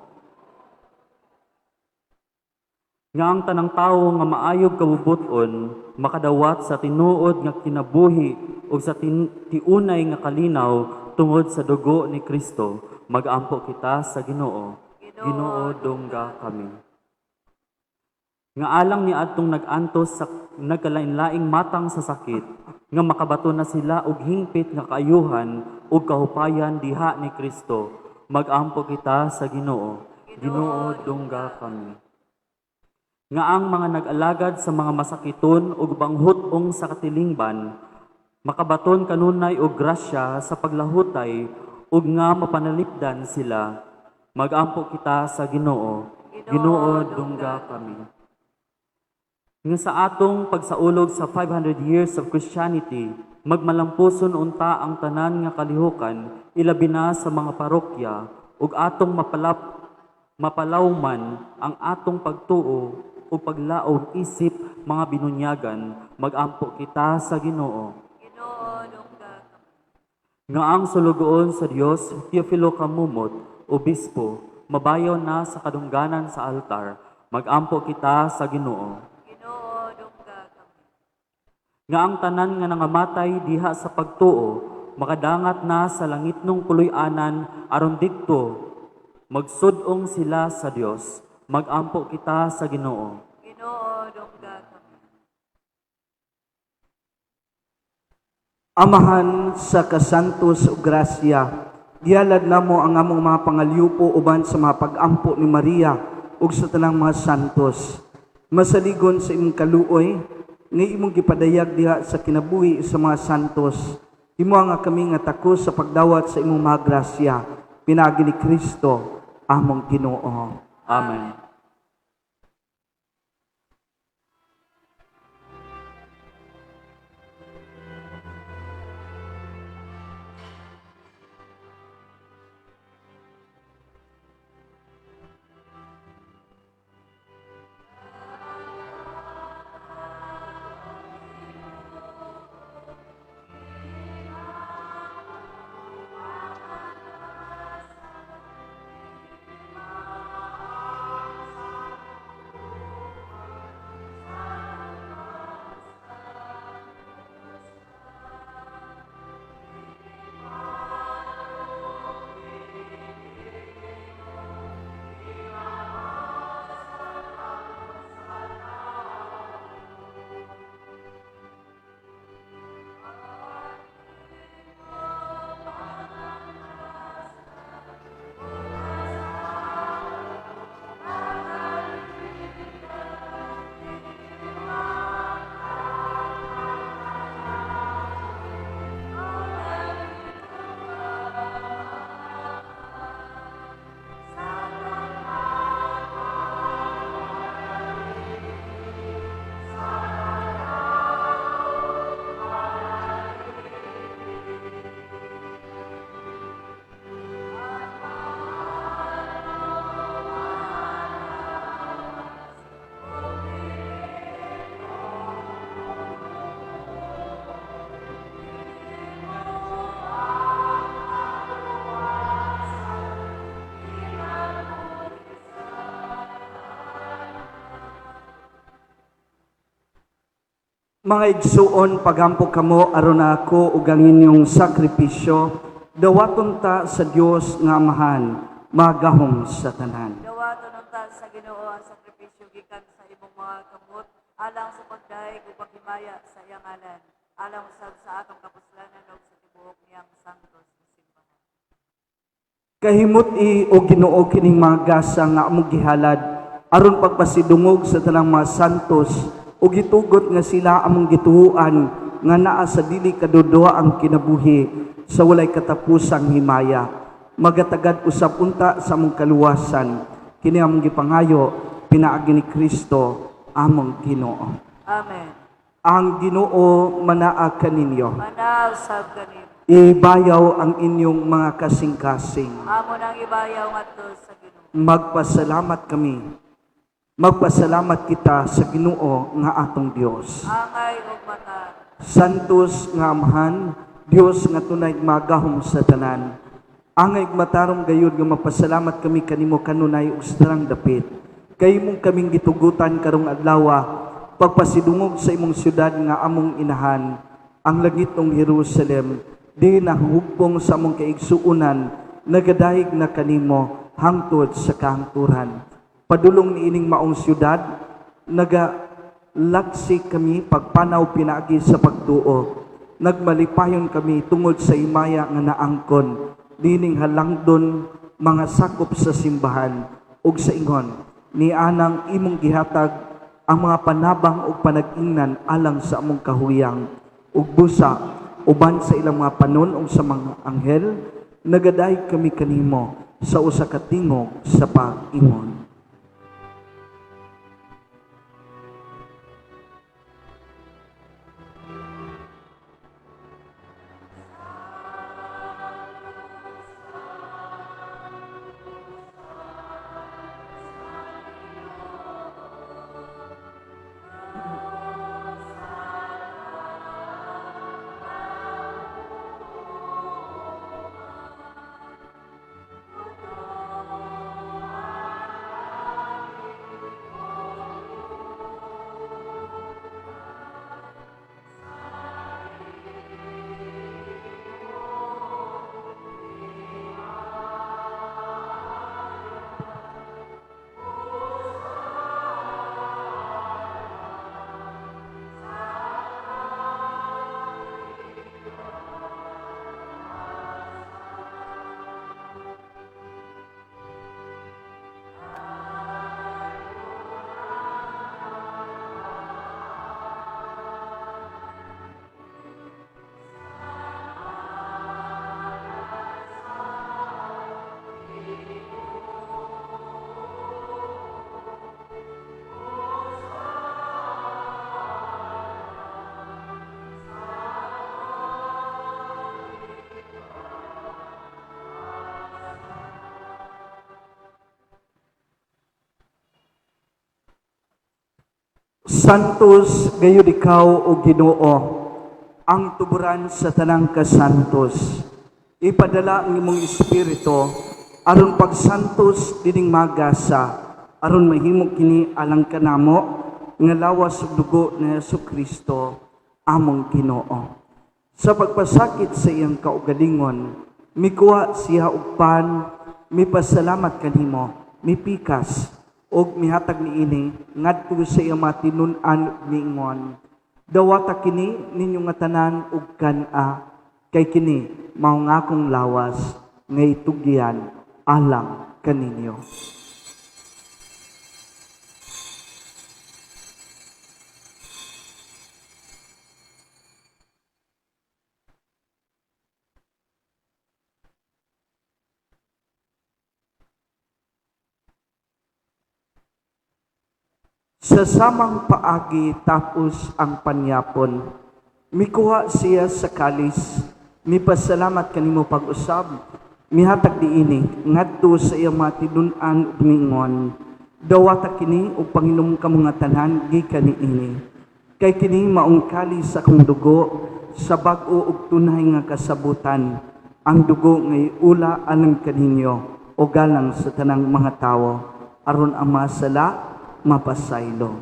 Nga ang tanang tawo nga maayog kabubut-on makadawat sa tinuod nga kinabuhi ug sa tiunay nga kalinaw tungod sa dugo ni Kristo, magampo kita sa Ginoo. Ginoo, dungga kami. Nga alang ni adtong nag-antos sa nagkalain-laing matang sa sakit, nga makabato na sila og hingpit nga kaayuhan ug kahupayan diha ni Kristo, magampo kita sa Ginoo. Ginoo, dungga kami. Nga ang mga nag-alagad sa mga masakiton ug banghut-ong sa katilingban, makabaton kanunay og grasya sa paglahutay ug nga mapanalipdan sila, magampo kita sa Ginoo. Ginoo, dungga kami. Nga sa atong pagsaulog sa 500 years of Christianity, magmalampuson unta ang tanan nga kalihukan, ilabi na sa mga parokya, ug atong mapalawman ang atong pagtuo ug paglaom isip mga binunyagan, magampo kita sa Ginoo. Ginoo, dungga kami. Nga ang sulugoon sa Dios, Teofilo Camomot, obispo, mabayaw na sa kadungganan sa altar, magampo kita sa Ginoo. Ginoo, dungga kami. Nga ang tanan nga nangamatay diha sa pagtuo, makadangat na sa langitnong puloy-anan aron didto magsud-ong sila sa Dios, magampo kita sa Ginoo. Ginoo, dungga kami. Amahan sa kasantos ug grasya, gihalad namo ang among mga pangalyupo uban sa mga pag-ampo ni Maria ug sa tanang mga santos. Masaligon sa imong kaluoy, nga imong gipadayag diha sa kinabuhi sa mga santos. Himo nga kami nga takos sa pagdawat sa imong mga grasya, pinaagi ni Kristo among Ginoo. Amen. Mga igsuon, pagampo kamo aron ako ug ang inyong sakripisyo, dawaton ta sa Dios nga Amahan, magahom sa tanan. Dawaton unta sa Ginoo ang sakripisyo gikan sa imong mga kamot alang sa pagdayeg ug paghimaya sa iyang ngalan, alang usab sa atong kapuslanan ug sa tibuok niyang santos nga simbahan. Kahimut-i o Ginoo kining mga gasa nga among gihalad aron pagpasidungog sa tanang mga santos ug gitugot nga sila among gituoan nga naa sa dili kadudua ang kinabuhi sa walay katapusang himaya. Magatagad usab unta sa among kaluwasan kini among gipangayo pinaagi ni Kristo among Ginoo. Amen. Ang Ginoo manaa kaninyo. Manaw sab kanimo. Ibayaw ang inyong mga kasing-kasing. Amo nang ibayaw ngadto sa Ginoo. Magpasalamat kami. Magpasalamat kita sa Ginoo nga atong Dios. Angay ug mata. Santos nga Amahan, Dios nga tunay magahom sa tanan. Angay ug matarong gayud nga mapasalamat kami kanimo kanunay ug sa tanang dapit. Kay imong kaming gitugutan karong adlaw pagpasidungog sa imong syudad nga among inahan, ang langitong Jerusalem, di nahugpong sa among kaigsuonan, nagadayeg na kanimo hangtod sa kahangturan. Padulong niining maong syudad, nagalaksi kami pagpanaw pinaagi sa pagtuo. Nagmalipayon kami tungod sa himaya nga naangkon, dining halangdon mga sakop sa simbahan ug sa ingon ni anang imong gihatag ang mga panabang ug panag-ingnan alang sa among kahuyang ug busa uban sa ilang mga panon ug sa mga anghel, nagadayeg kami kanimo sa usa ka tingog sa pag-ingon. Santos gayud ikaw o Ginoo, ang tuburan sa tanang kasantos. Ipadala ang imong espiritu aron pagsantos dining magasa, aron mahimo kini alang kanamo nga lawas ug dugo ni Hesukristo among Ginoo. Sa pagpasakit sa iyang kaugalingon, mikuha siya og pan, mipasalamat kanimo, mipikas og mihatag niini ngadto sa iyang mga tinun-an ug miingon, "Dawata kini ninyo nga tanan ug kan-a, kay kini mao nga akong lawas nga itugyan alang kaninyo." Sa samang paagi tapos ang panyapon, mikuha siya sa kalis, mipasalamat kanimo pag-usab, mihatag diini ngadto sa iyang mga tinun-an ug miingon, "Dawata kini ug panginom kamo nga tanan gikan niini, kay kini maong kalis sa akong dugo sa bag-o ug tunay nga kasabutan, ang dugo nga iula alang kaninyo o galang sa tanang mga tawo, aron ang mga sala mapasaylo.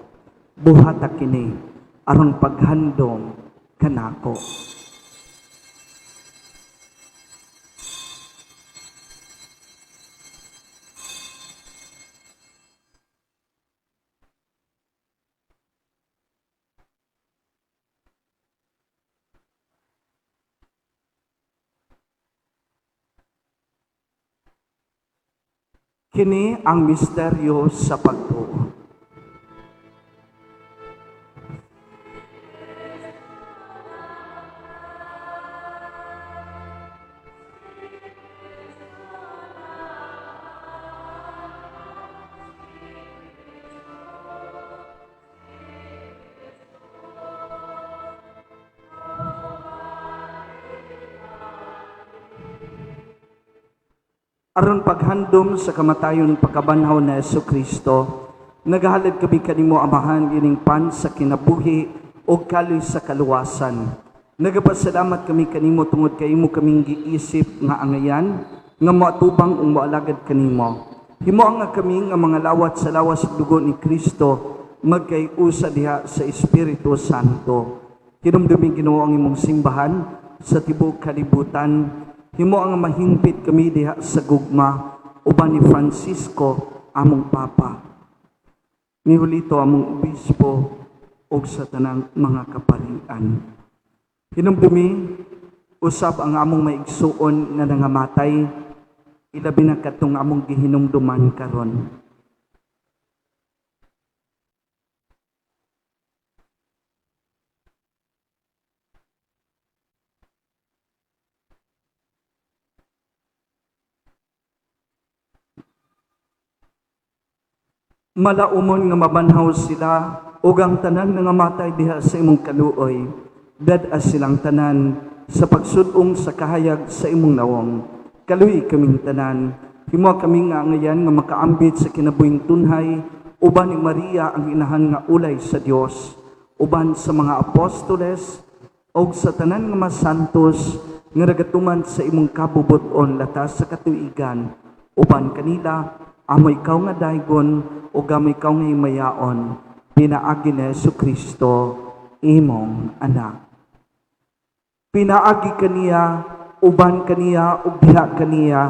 Buhata kini aron paghandom kanako." Kini ang misteryo sa pagtuo. Aron paghandom sa kamatayon pagkabanhaw na Hesukristo, nagahalad kami kanimo Amahan ining pan sa kinabuhi o kalis sa kaluwasan. Nagapasalamat kami kanimo tungod kay imo kaming giisip nga angayan nga moatubang ug moalagad kanimo. Himo nga kami nga mga lawat sa lawas ug dugo ni Kristo magkay-usa diha sa Espiritu Santo. Hinumdumi Ginoo ang imong simbahan sa tibuok kalibutan. Himo ang mahingpit kami diha sa gugma uban ni Francisco among Papa, ni Julito among Obispo ug sa tanang mga kaparian. Hinumdumi usab ang among maigsuon nga nangamatay, ilabi na kadtong among gihinumduman karon. Malaumon nga mabanhaw sila ug ang tanan nga nangamatay diha sa imong kaluoy, dad-a silang tanan sa pagsud-ong sa kahayag sa imong nawong. Kaluoy kaming tanan, himo kami nga angayan nga makaambit sa kinabuhing tunhay uban ni Maria ang inahan nga ulay sa Dios, uban sa mga apostoles ug sa tanan nga masantos nga nagatuman sa imong kabubut-on latas sa katuigan, uban kanila amo ikaw nga daygon ug amo ikaw nga himayaon, pinaagi ni Hesukristo imong anak. Pinaagi kaniya, uban kaniya ug diha kaniya,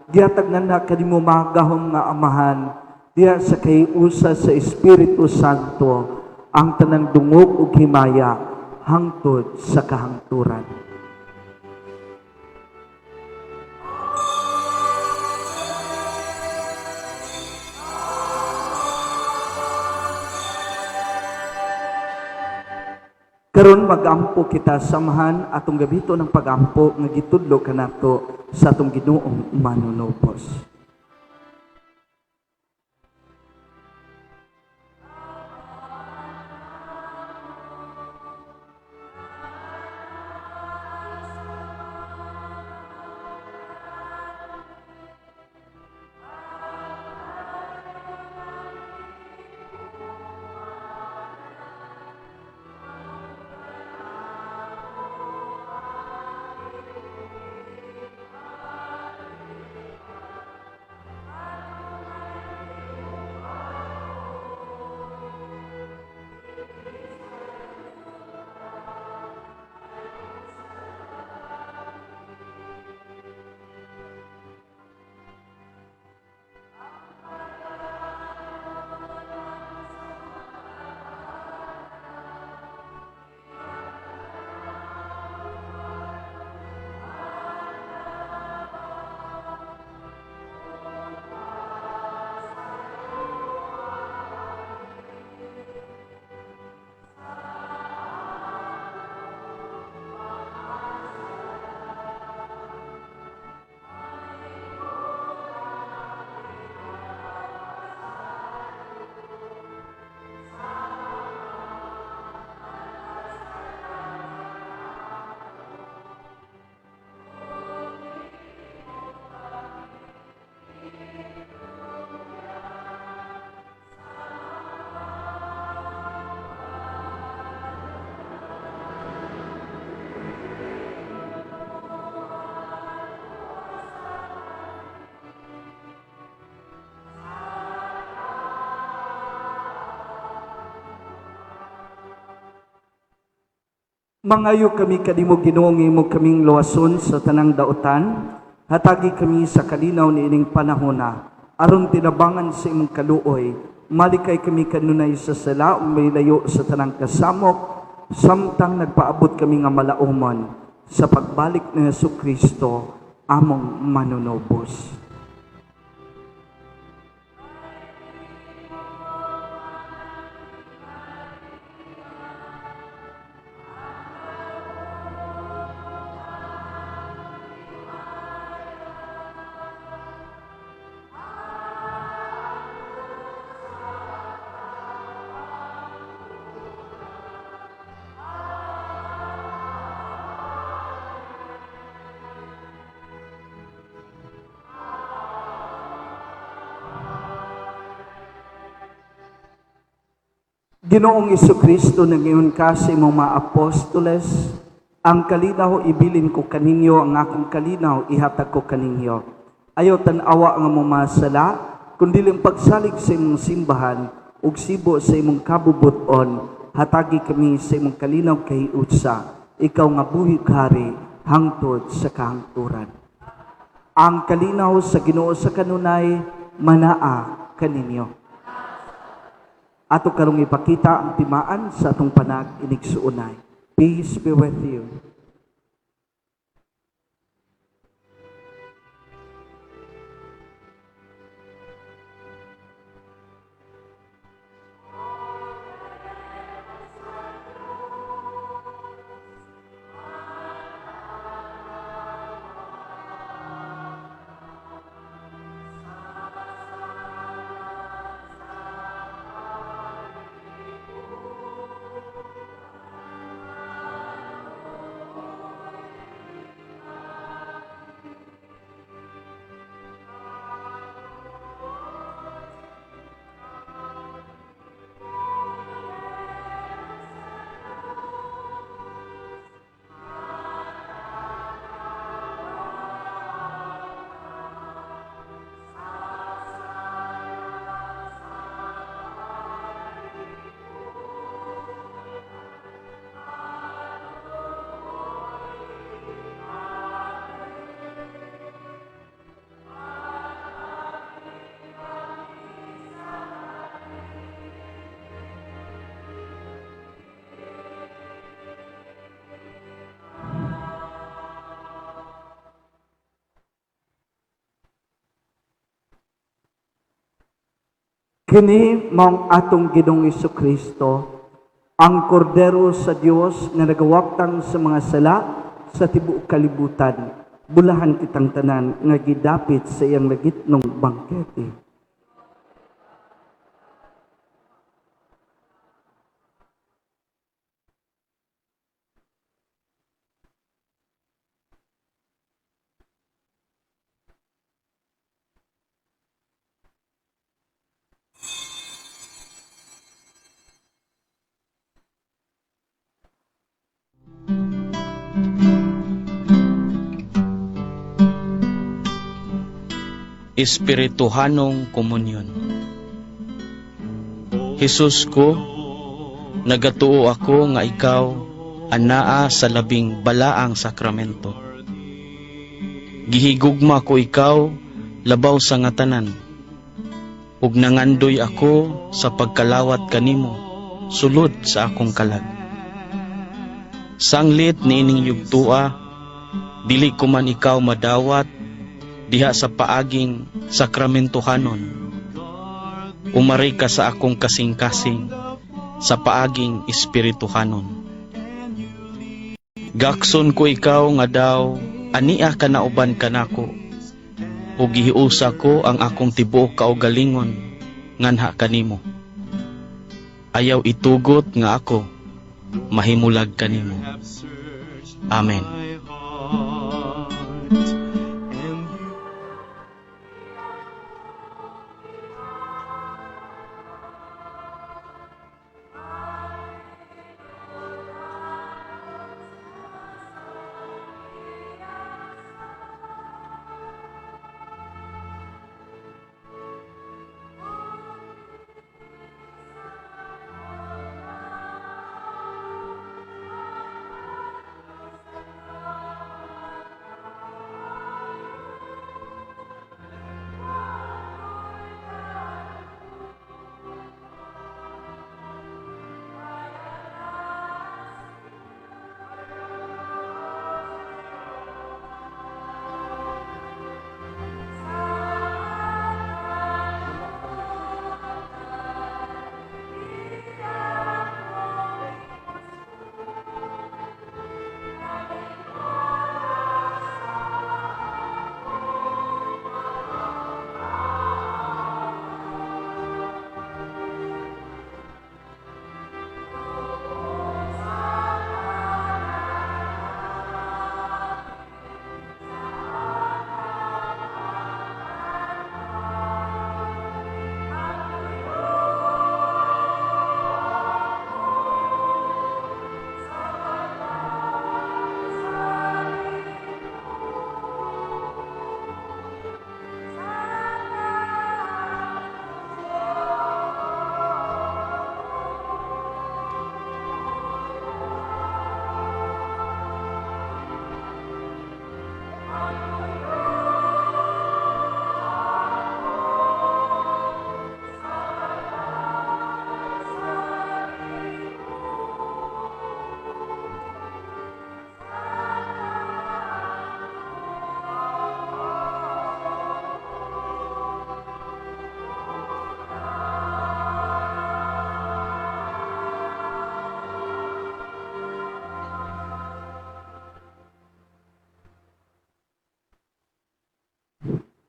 gihatag na kanimo magahom nga Amahan diha sa kahiusa sa Espiritu Santo ang tanang dungog ug himaya hangtod sa kahangturan. Karon magampo kita samahan atong gabito ng pagampo nga gitudlo kanato sa atong Ginoong manunubos. Mangayo kami kanimo, Ginoo, nga imo kaming luwason sa tanang dautan. Hatagi kami sa kalinaw niining panahona aron tinabangan sa imong kaluoy, malikay kami kanunay sa sala ug mailayo sa tanang kasamok samtang nagpaabot kami nga malaumon sa pagbalik ni Hesus Kristo among manunubos. Ginoong Kristo, nag-ingon ka sa imong mga apostoles, "Ang kalinaw ibilin ko kaninyo, ang akong kalinaw ihatag ko kaninyo. Ayaw tan-awa ang among mga sala, kundi ang pagsalig sa imong simbahan, ug sibo sa imong kabubut-on, hatagi kami sa imong kalinaw kahiusa, ikaw nga buhi hari hangtod sa kahangturan." Ang kalinaw sa Ginoo sa kanunay manaa kaninyo. Ato karong ipakita ang timaan sa atong panag-inigsuonay. Peace be with you. Kini maong atong Ginoong Kristo, ang Kordero sa Dios nga nagawaptang sa mga sala sa tibuok kalibutan. Bulahan kitang tanan nga gidapit sa iyang lagitnong bangkete. Espirituhanong Komunyon. Hesus ko, nagatuo ako nga ikaw anaa sa labing balaang sakramento. Gihigugma ko ikaw labaw sa nga tanan, ug nangandoy ako sa pagkalawat kanimo sulod sa akong kalag. Sanglit niining yugtua, dili ko man ikaw madawat diha sa paaging sakramentohanon. Umari ka sa akong kasing-kasing sa paaging espirituhanon. Gakson ko ikaw nga daw ania ka nauban kanako, ug gihiusa ko ang akong tibuok kaugalingon nganha kanimo. Ayaw itugot nga ako mahimulag kanimo. Amen.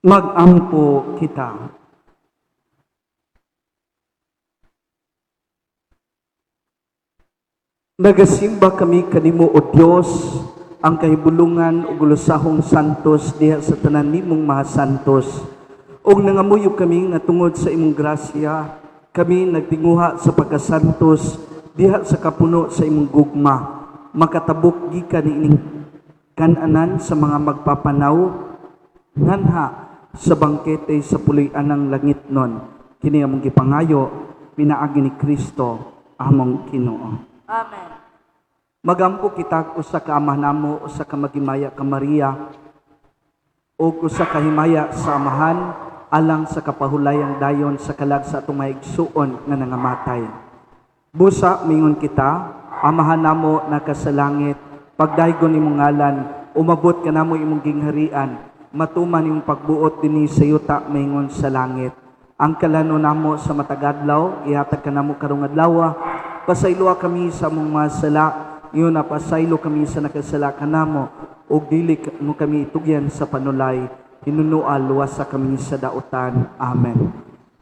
Magampo kita. Nagasimba kami kanimo, O Dios, ang kahibulungan ug ulusahong santos diha sa tanan nimong mga santos. Ug nangamuyo kami nga tungod sa imong grasya, kami nagtinguha sa pagkasantos diha sa kapuno sa imong gugma, makatabok gikan niining kan-anan sa mga magpapanaw nganha sa bangkete sa puloy-anang langitnon. Kini among gipangayo pinaagi ni Kristo among Ginoo. Amen. Magampo kita usa ka Ama namo, usa ka Magimaya ka Maria, ug usa ka himaya sa Amahan, alang sa kapahulayang dayon sa kalag sa atong mga igsuon nga nangamatay. Busa mingon kita, Amahan namo naka sa langit, pagdaygon imong ngalan, umabot kanamo imong gingharian, matuman imong pagbuot dinhi sa yuta maingon sa langit. Ang kalano namo sa matag adlaw, ihatag kanamo karong adlaw, pasayloa kami sa among mga sala, ingon na pasaylo kami sa nakasala kanamo, ug dili mo kami itugyan sa panulay, hinunua luwasa kami sa dautan. Amen.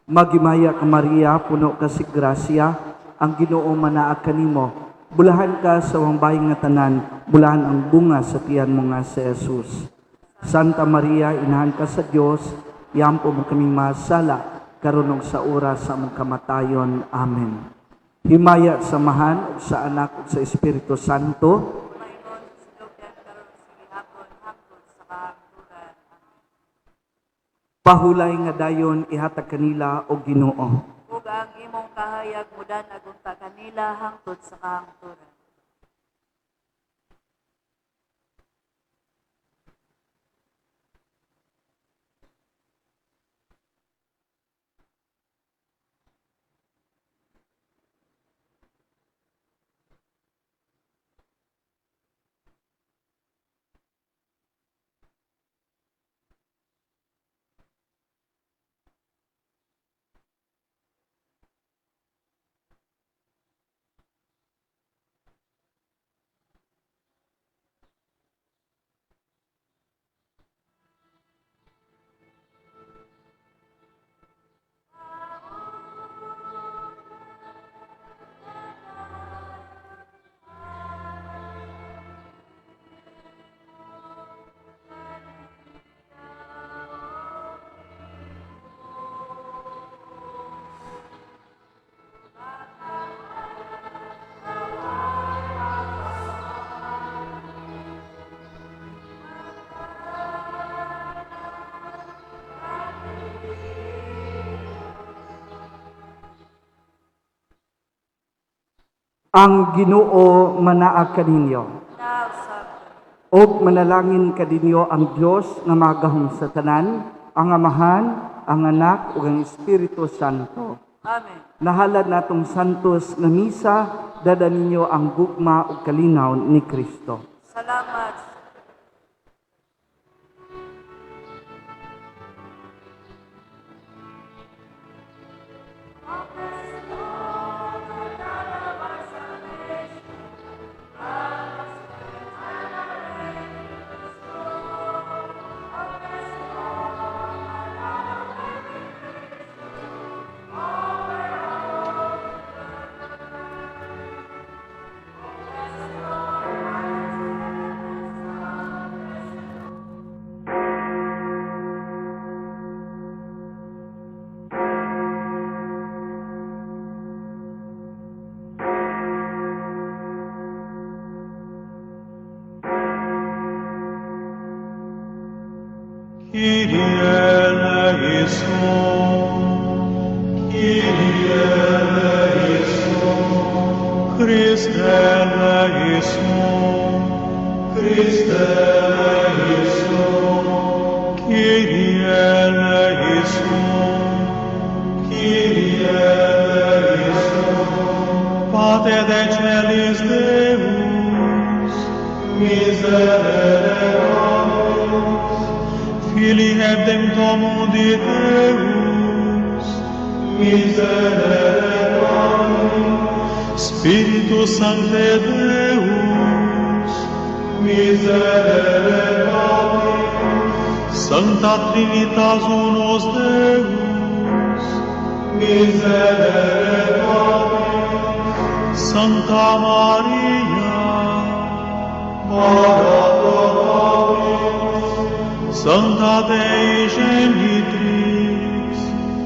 Maghimaya ka Maria, puno ka sa grasya, ang Ginoo manaa kanimo. Bulahan ka sa babaye nga tanan, bulahan ang bunga sa tiyan mo nga si Jesus. Santa Maria, inahan ka sa Dios, iampo mo kaming masala, karon ug sa oras sa among kamatayon. Amen. Himaya sa Amahan, ug sa Anak, ug sa Espiritu Santo. Maingon sa sinugdan karon sa gihapon hangtod sa kahangturan. Amen. Pahulay nga dayon ihatag kanila o Ginoo. Ug ang imong kahayag mudanag unta kanila hangtod sa kahangturan. Ang Ginoo manaa kaninyo. Og manalangin kaninyo ang Dios nga magahom sa tanan, ang Amahan, ang Anak ug ang Espiritu Santo. Amen. Nahalad natong santos nga misa, dada ninyo ang gugma ug kalinaw ni Kristo. Salamat. Kyrie eleison, Kyrie eleison, Christe eleison, Christe eleison, Kyrie eleison, Kyrie eleison, Pater de celis Deus, miserere nobis, Filii hebdem Domini Deus, miserere nobis, Spiritus Sancte Deus, miserere nobis, Sancta Trinitas unus Deus, miserere nobis. Sancta Maria, ora pro nobis. Sancta Dei Genitrix,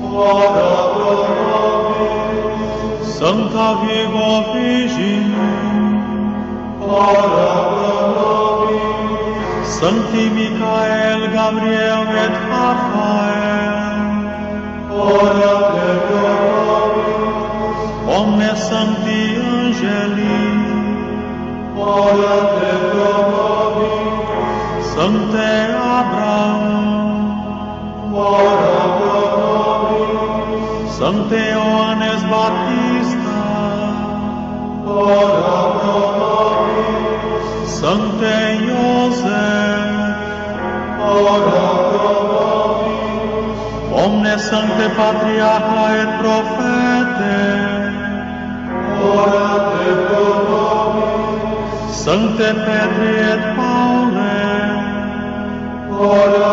ora pro nobis. Sancta Virgo Virginum, ora pro nobis. Sancti Michael, Gabriel et Raphael, ora pro nobis. Omnes Sancti Angeli, ora pro nobis. Sancte Abraham, ora pro nobis. Sancte Ioannes Baptista, ora pro nobis. Sancte Iosef, ora pro nobis. Omnes Sancte Patriarcha et Prophete, ora pro nobis. Sancte Petri et Paule, ora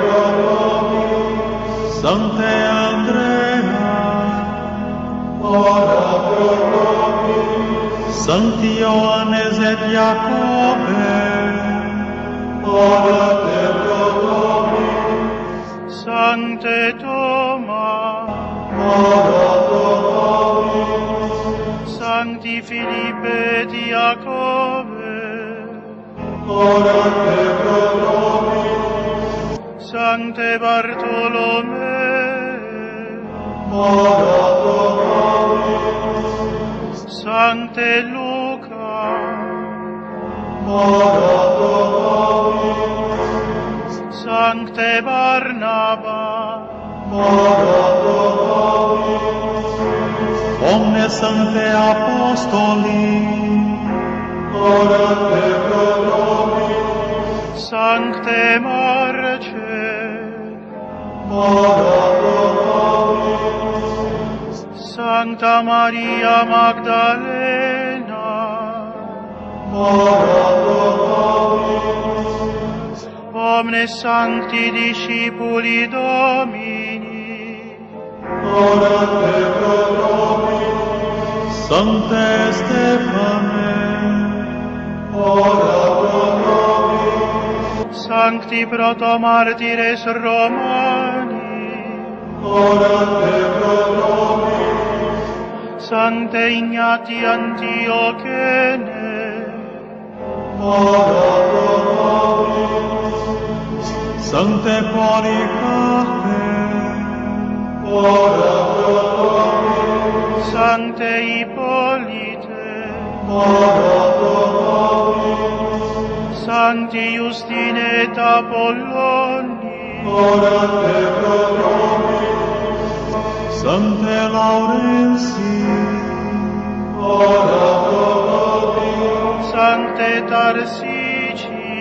pro nobis. Sancte Andrea, ora pro nobis. Sancti Ioannes et Jacobe, ora pro nobis. Sancte Thomas, ora pro nobis. Sancti Philippe et Jacobe, ora pro nobis. Sancte Bartolomé, ora pro nobis. Sancte Luca, ora pro nobis. Sancte Barnaba, ora pro nobis. Omnes Sancte Apostoli, ora pro nobis. Sancte Marce, ora pro nobis. Sancta Maria Magdalena, ora pro nobis. Omnes Sancti Discipuli Domini, ora pro nobis. Sancte Stephane, ora pro nobis. Sancti Protomartires Romani, ora pro nobis. Sancte Ignati Antiochene, ora pro nobis. Sancte Polycarpe, ora pro nobis. Sancte Hippolyte, ora pro nobis. Sancti Justine et Apolloni, ora pro nobis. Sancte Laurentii, ora pro nobis. Sancte Tarsici,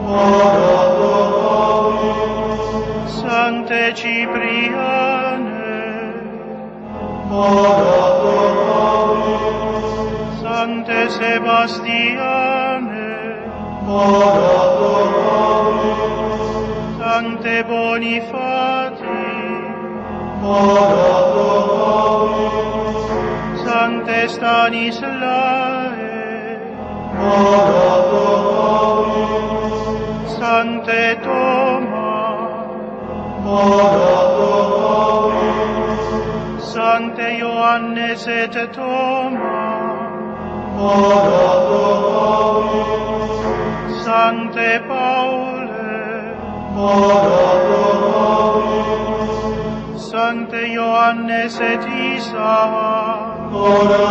ora pro nobis. Sancte Cipriane, ora pro nobis. Sancte Sebastiane, ora pro nobis. Sancte Bonifati, ora pro nobis. Sancte Stanislae, ora pro nobis. Sancte Toma, ora pro nobis. Sancte Ioannes et Toma, ora pro nobis. Sancte Paule, ora pro nobis. Sancte Ioannes et Isaac, ora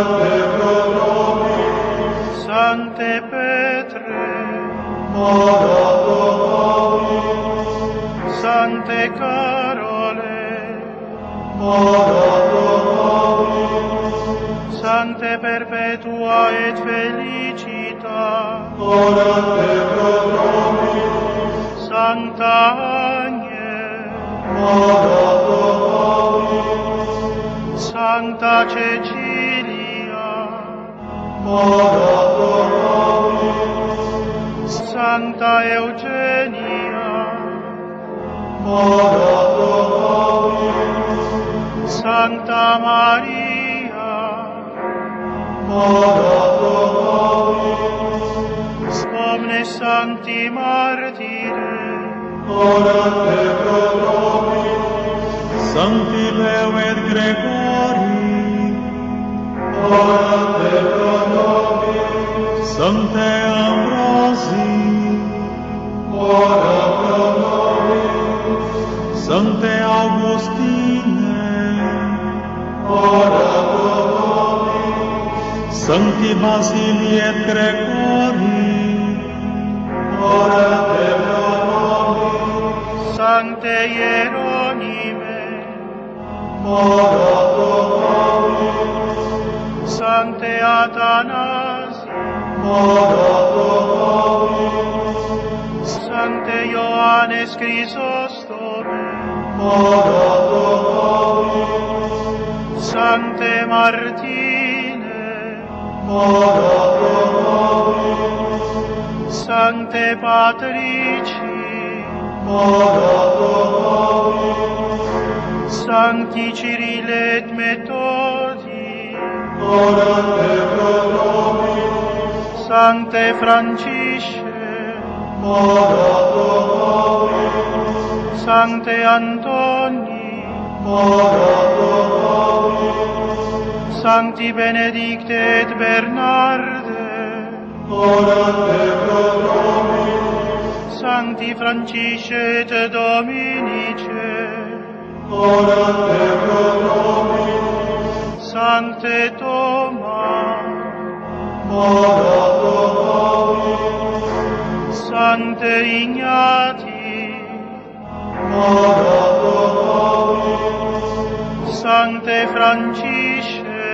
pro nobis. Sancte Petre, ora pro nobis. Sancte Carole, ora pro nobis. Sancte Perpetua et Felicita, ora pro nobis. Sancta Agnès, ora pro nobis. Sancta Cecilia, ora pro nobis. Sancta Eugenia, Ora pro nobis. Sancta Maria, Ora pro nobis. Omnes Sancti Martyres, Orate pro nobis. Sancti Leo et Gregori, Orate pro nobis. Sancte Ambrosi, Ora pro nobis. Sancte Augustine, Ora pro nobis. Sancti Basili et Gregori, Orate pro nobis. Sancte Hieronyme, Ora pro nobis. Sancte Athanasi, Ora pro nobis. Sancte Ioannes Chrysostome, Ora pro nobis. Sancte Martine, Ora pro nobis. Sancte Patrici, Ora pro nobis. Sancti Cyrille et Methodi, Orate pro nobis. Sancte Francisce, Ora pro nobis. Sancte Antoni, Ora pro nobis. Sancti Benedicte et Bernarde, Orate pro nobis. Sancti Francisce et Dominice, Orate pro nobis. Sancte Toma, Ora pro nobis. Sancte Ignati, Ora pro nobis. Sancte Francisce,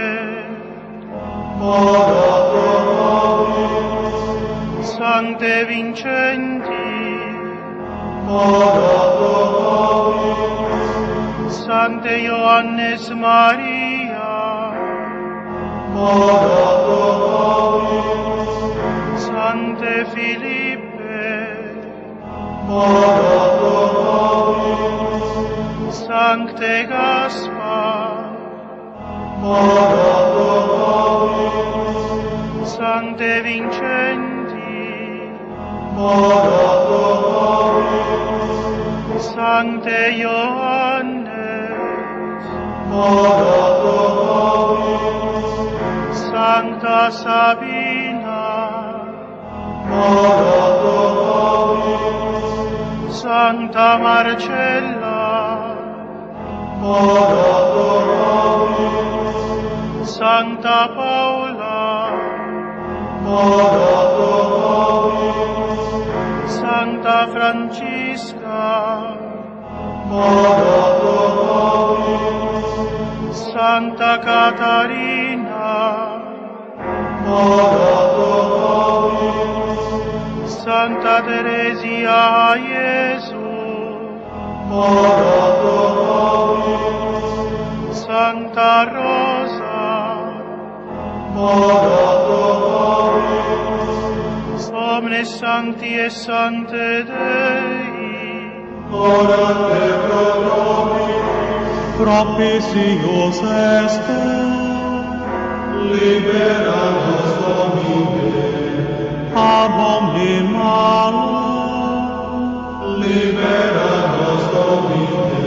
Ora pro nobis. Sancte Vincenti, Ora pro nobis. Sancte Ioannes Maria, Ora pro nobis. Sancte Philippe, Ora pro nobis. Sancte Gaspar, Ora pro nobis. Sancte Vincenti, Ora pro nobis. Sancte Ioannes, Ora pro nobis. Sancta Sabina, Ora pro nobis. Sancta Marcella, Ora pro nobis. Sancta Paula, Ora pro nobis. Sancta Francisca, Ora pro nobis. Sancta Catarina, Ora pro nobis. Sancta Teresia Iesu, Ora pro nobis. Sancta Rosa, Ora pro nobis. Omnes Sancti et Sancte Dei, Orate pro nobis. Propitius esto, Libera nos Domine, ab omni malo, Libera nos Domine,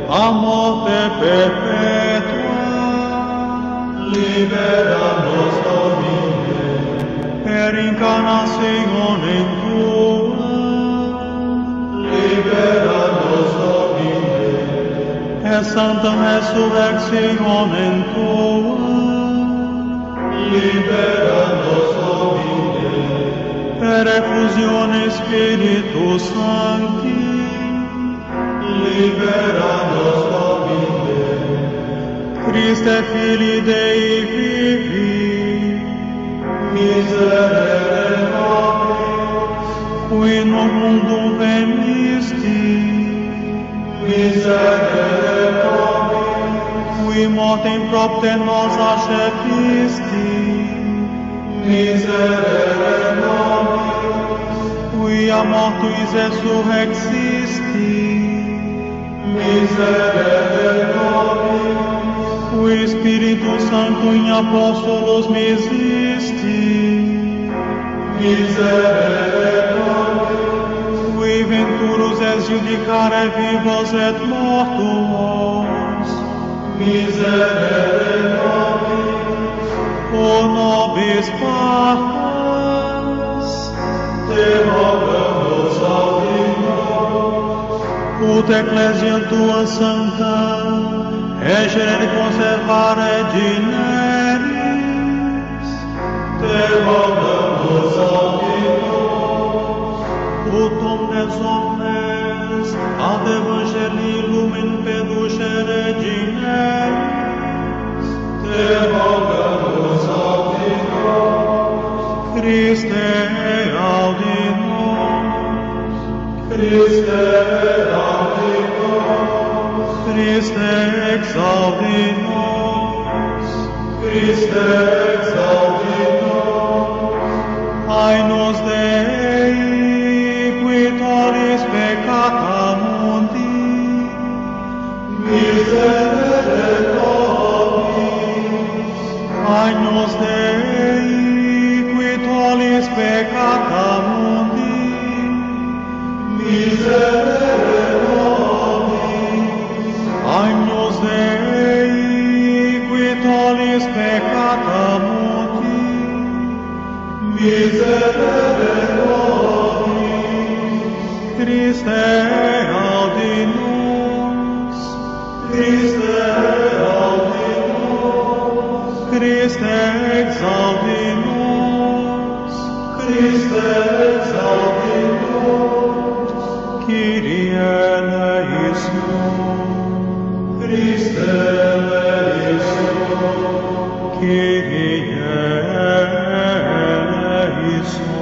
a morte perpetua, Libera nos Domine, per incarnationem tua, Libera nos Domine, et sanctam resurrectionem tua, Libera nos Domine, per effusione Spiritus Sancti, Libera nos Domine, Christe Filii Dei vivi, Miserere nobis, qui in hoc mundum venisti, Miserere nobis, qui mortem propter nos accepisti, Miserere nobis, qui a mortuis resurrexisti, Miserere nobis. Qui Spiritus Sancto in apostolos misisti. Miserere nobis. Qui venturus es judicare vivos et mortuos. Miserere nobis. O nobis pax. Te rogamus audi nos. Ut ecclesiam tua sancta regere et conservare dineris. Te rogamus audi nos. Ut omnes homines ad evangelii lumen perducere dineris. Te rogamus audi nos. Christe audi nos. Christe audi nos. Christe exaudi nos. Christe exaudi nos. Agnus Dei, qui tollis peccata mundi, miserere nobis. Agnus Dei, qui tollis peccata mundi, miserere nobis. Agnus Dei, qui tollis peccata mundi, miserere nobis. Christe audi nos. Christe audi nos. Christe exaudi nos. Christe exaudi nos. Kyrie eleison. Christe eleison. Kyrie eleison.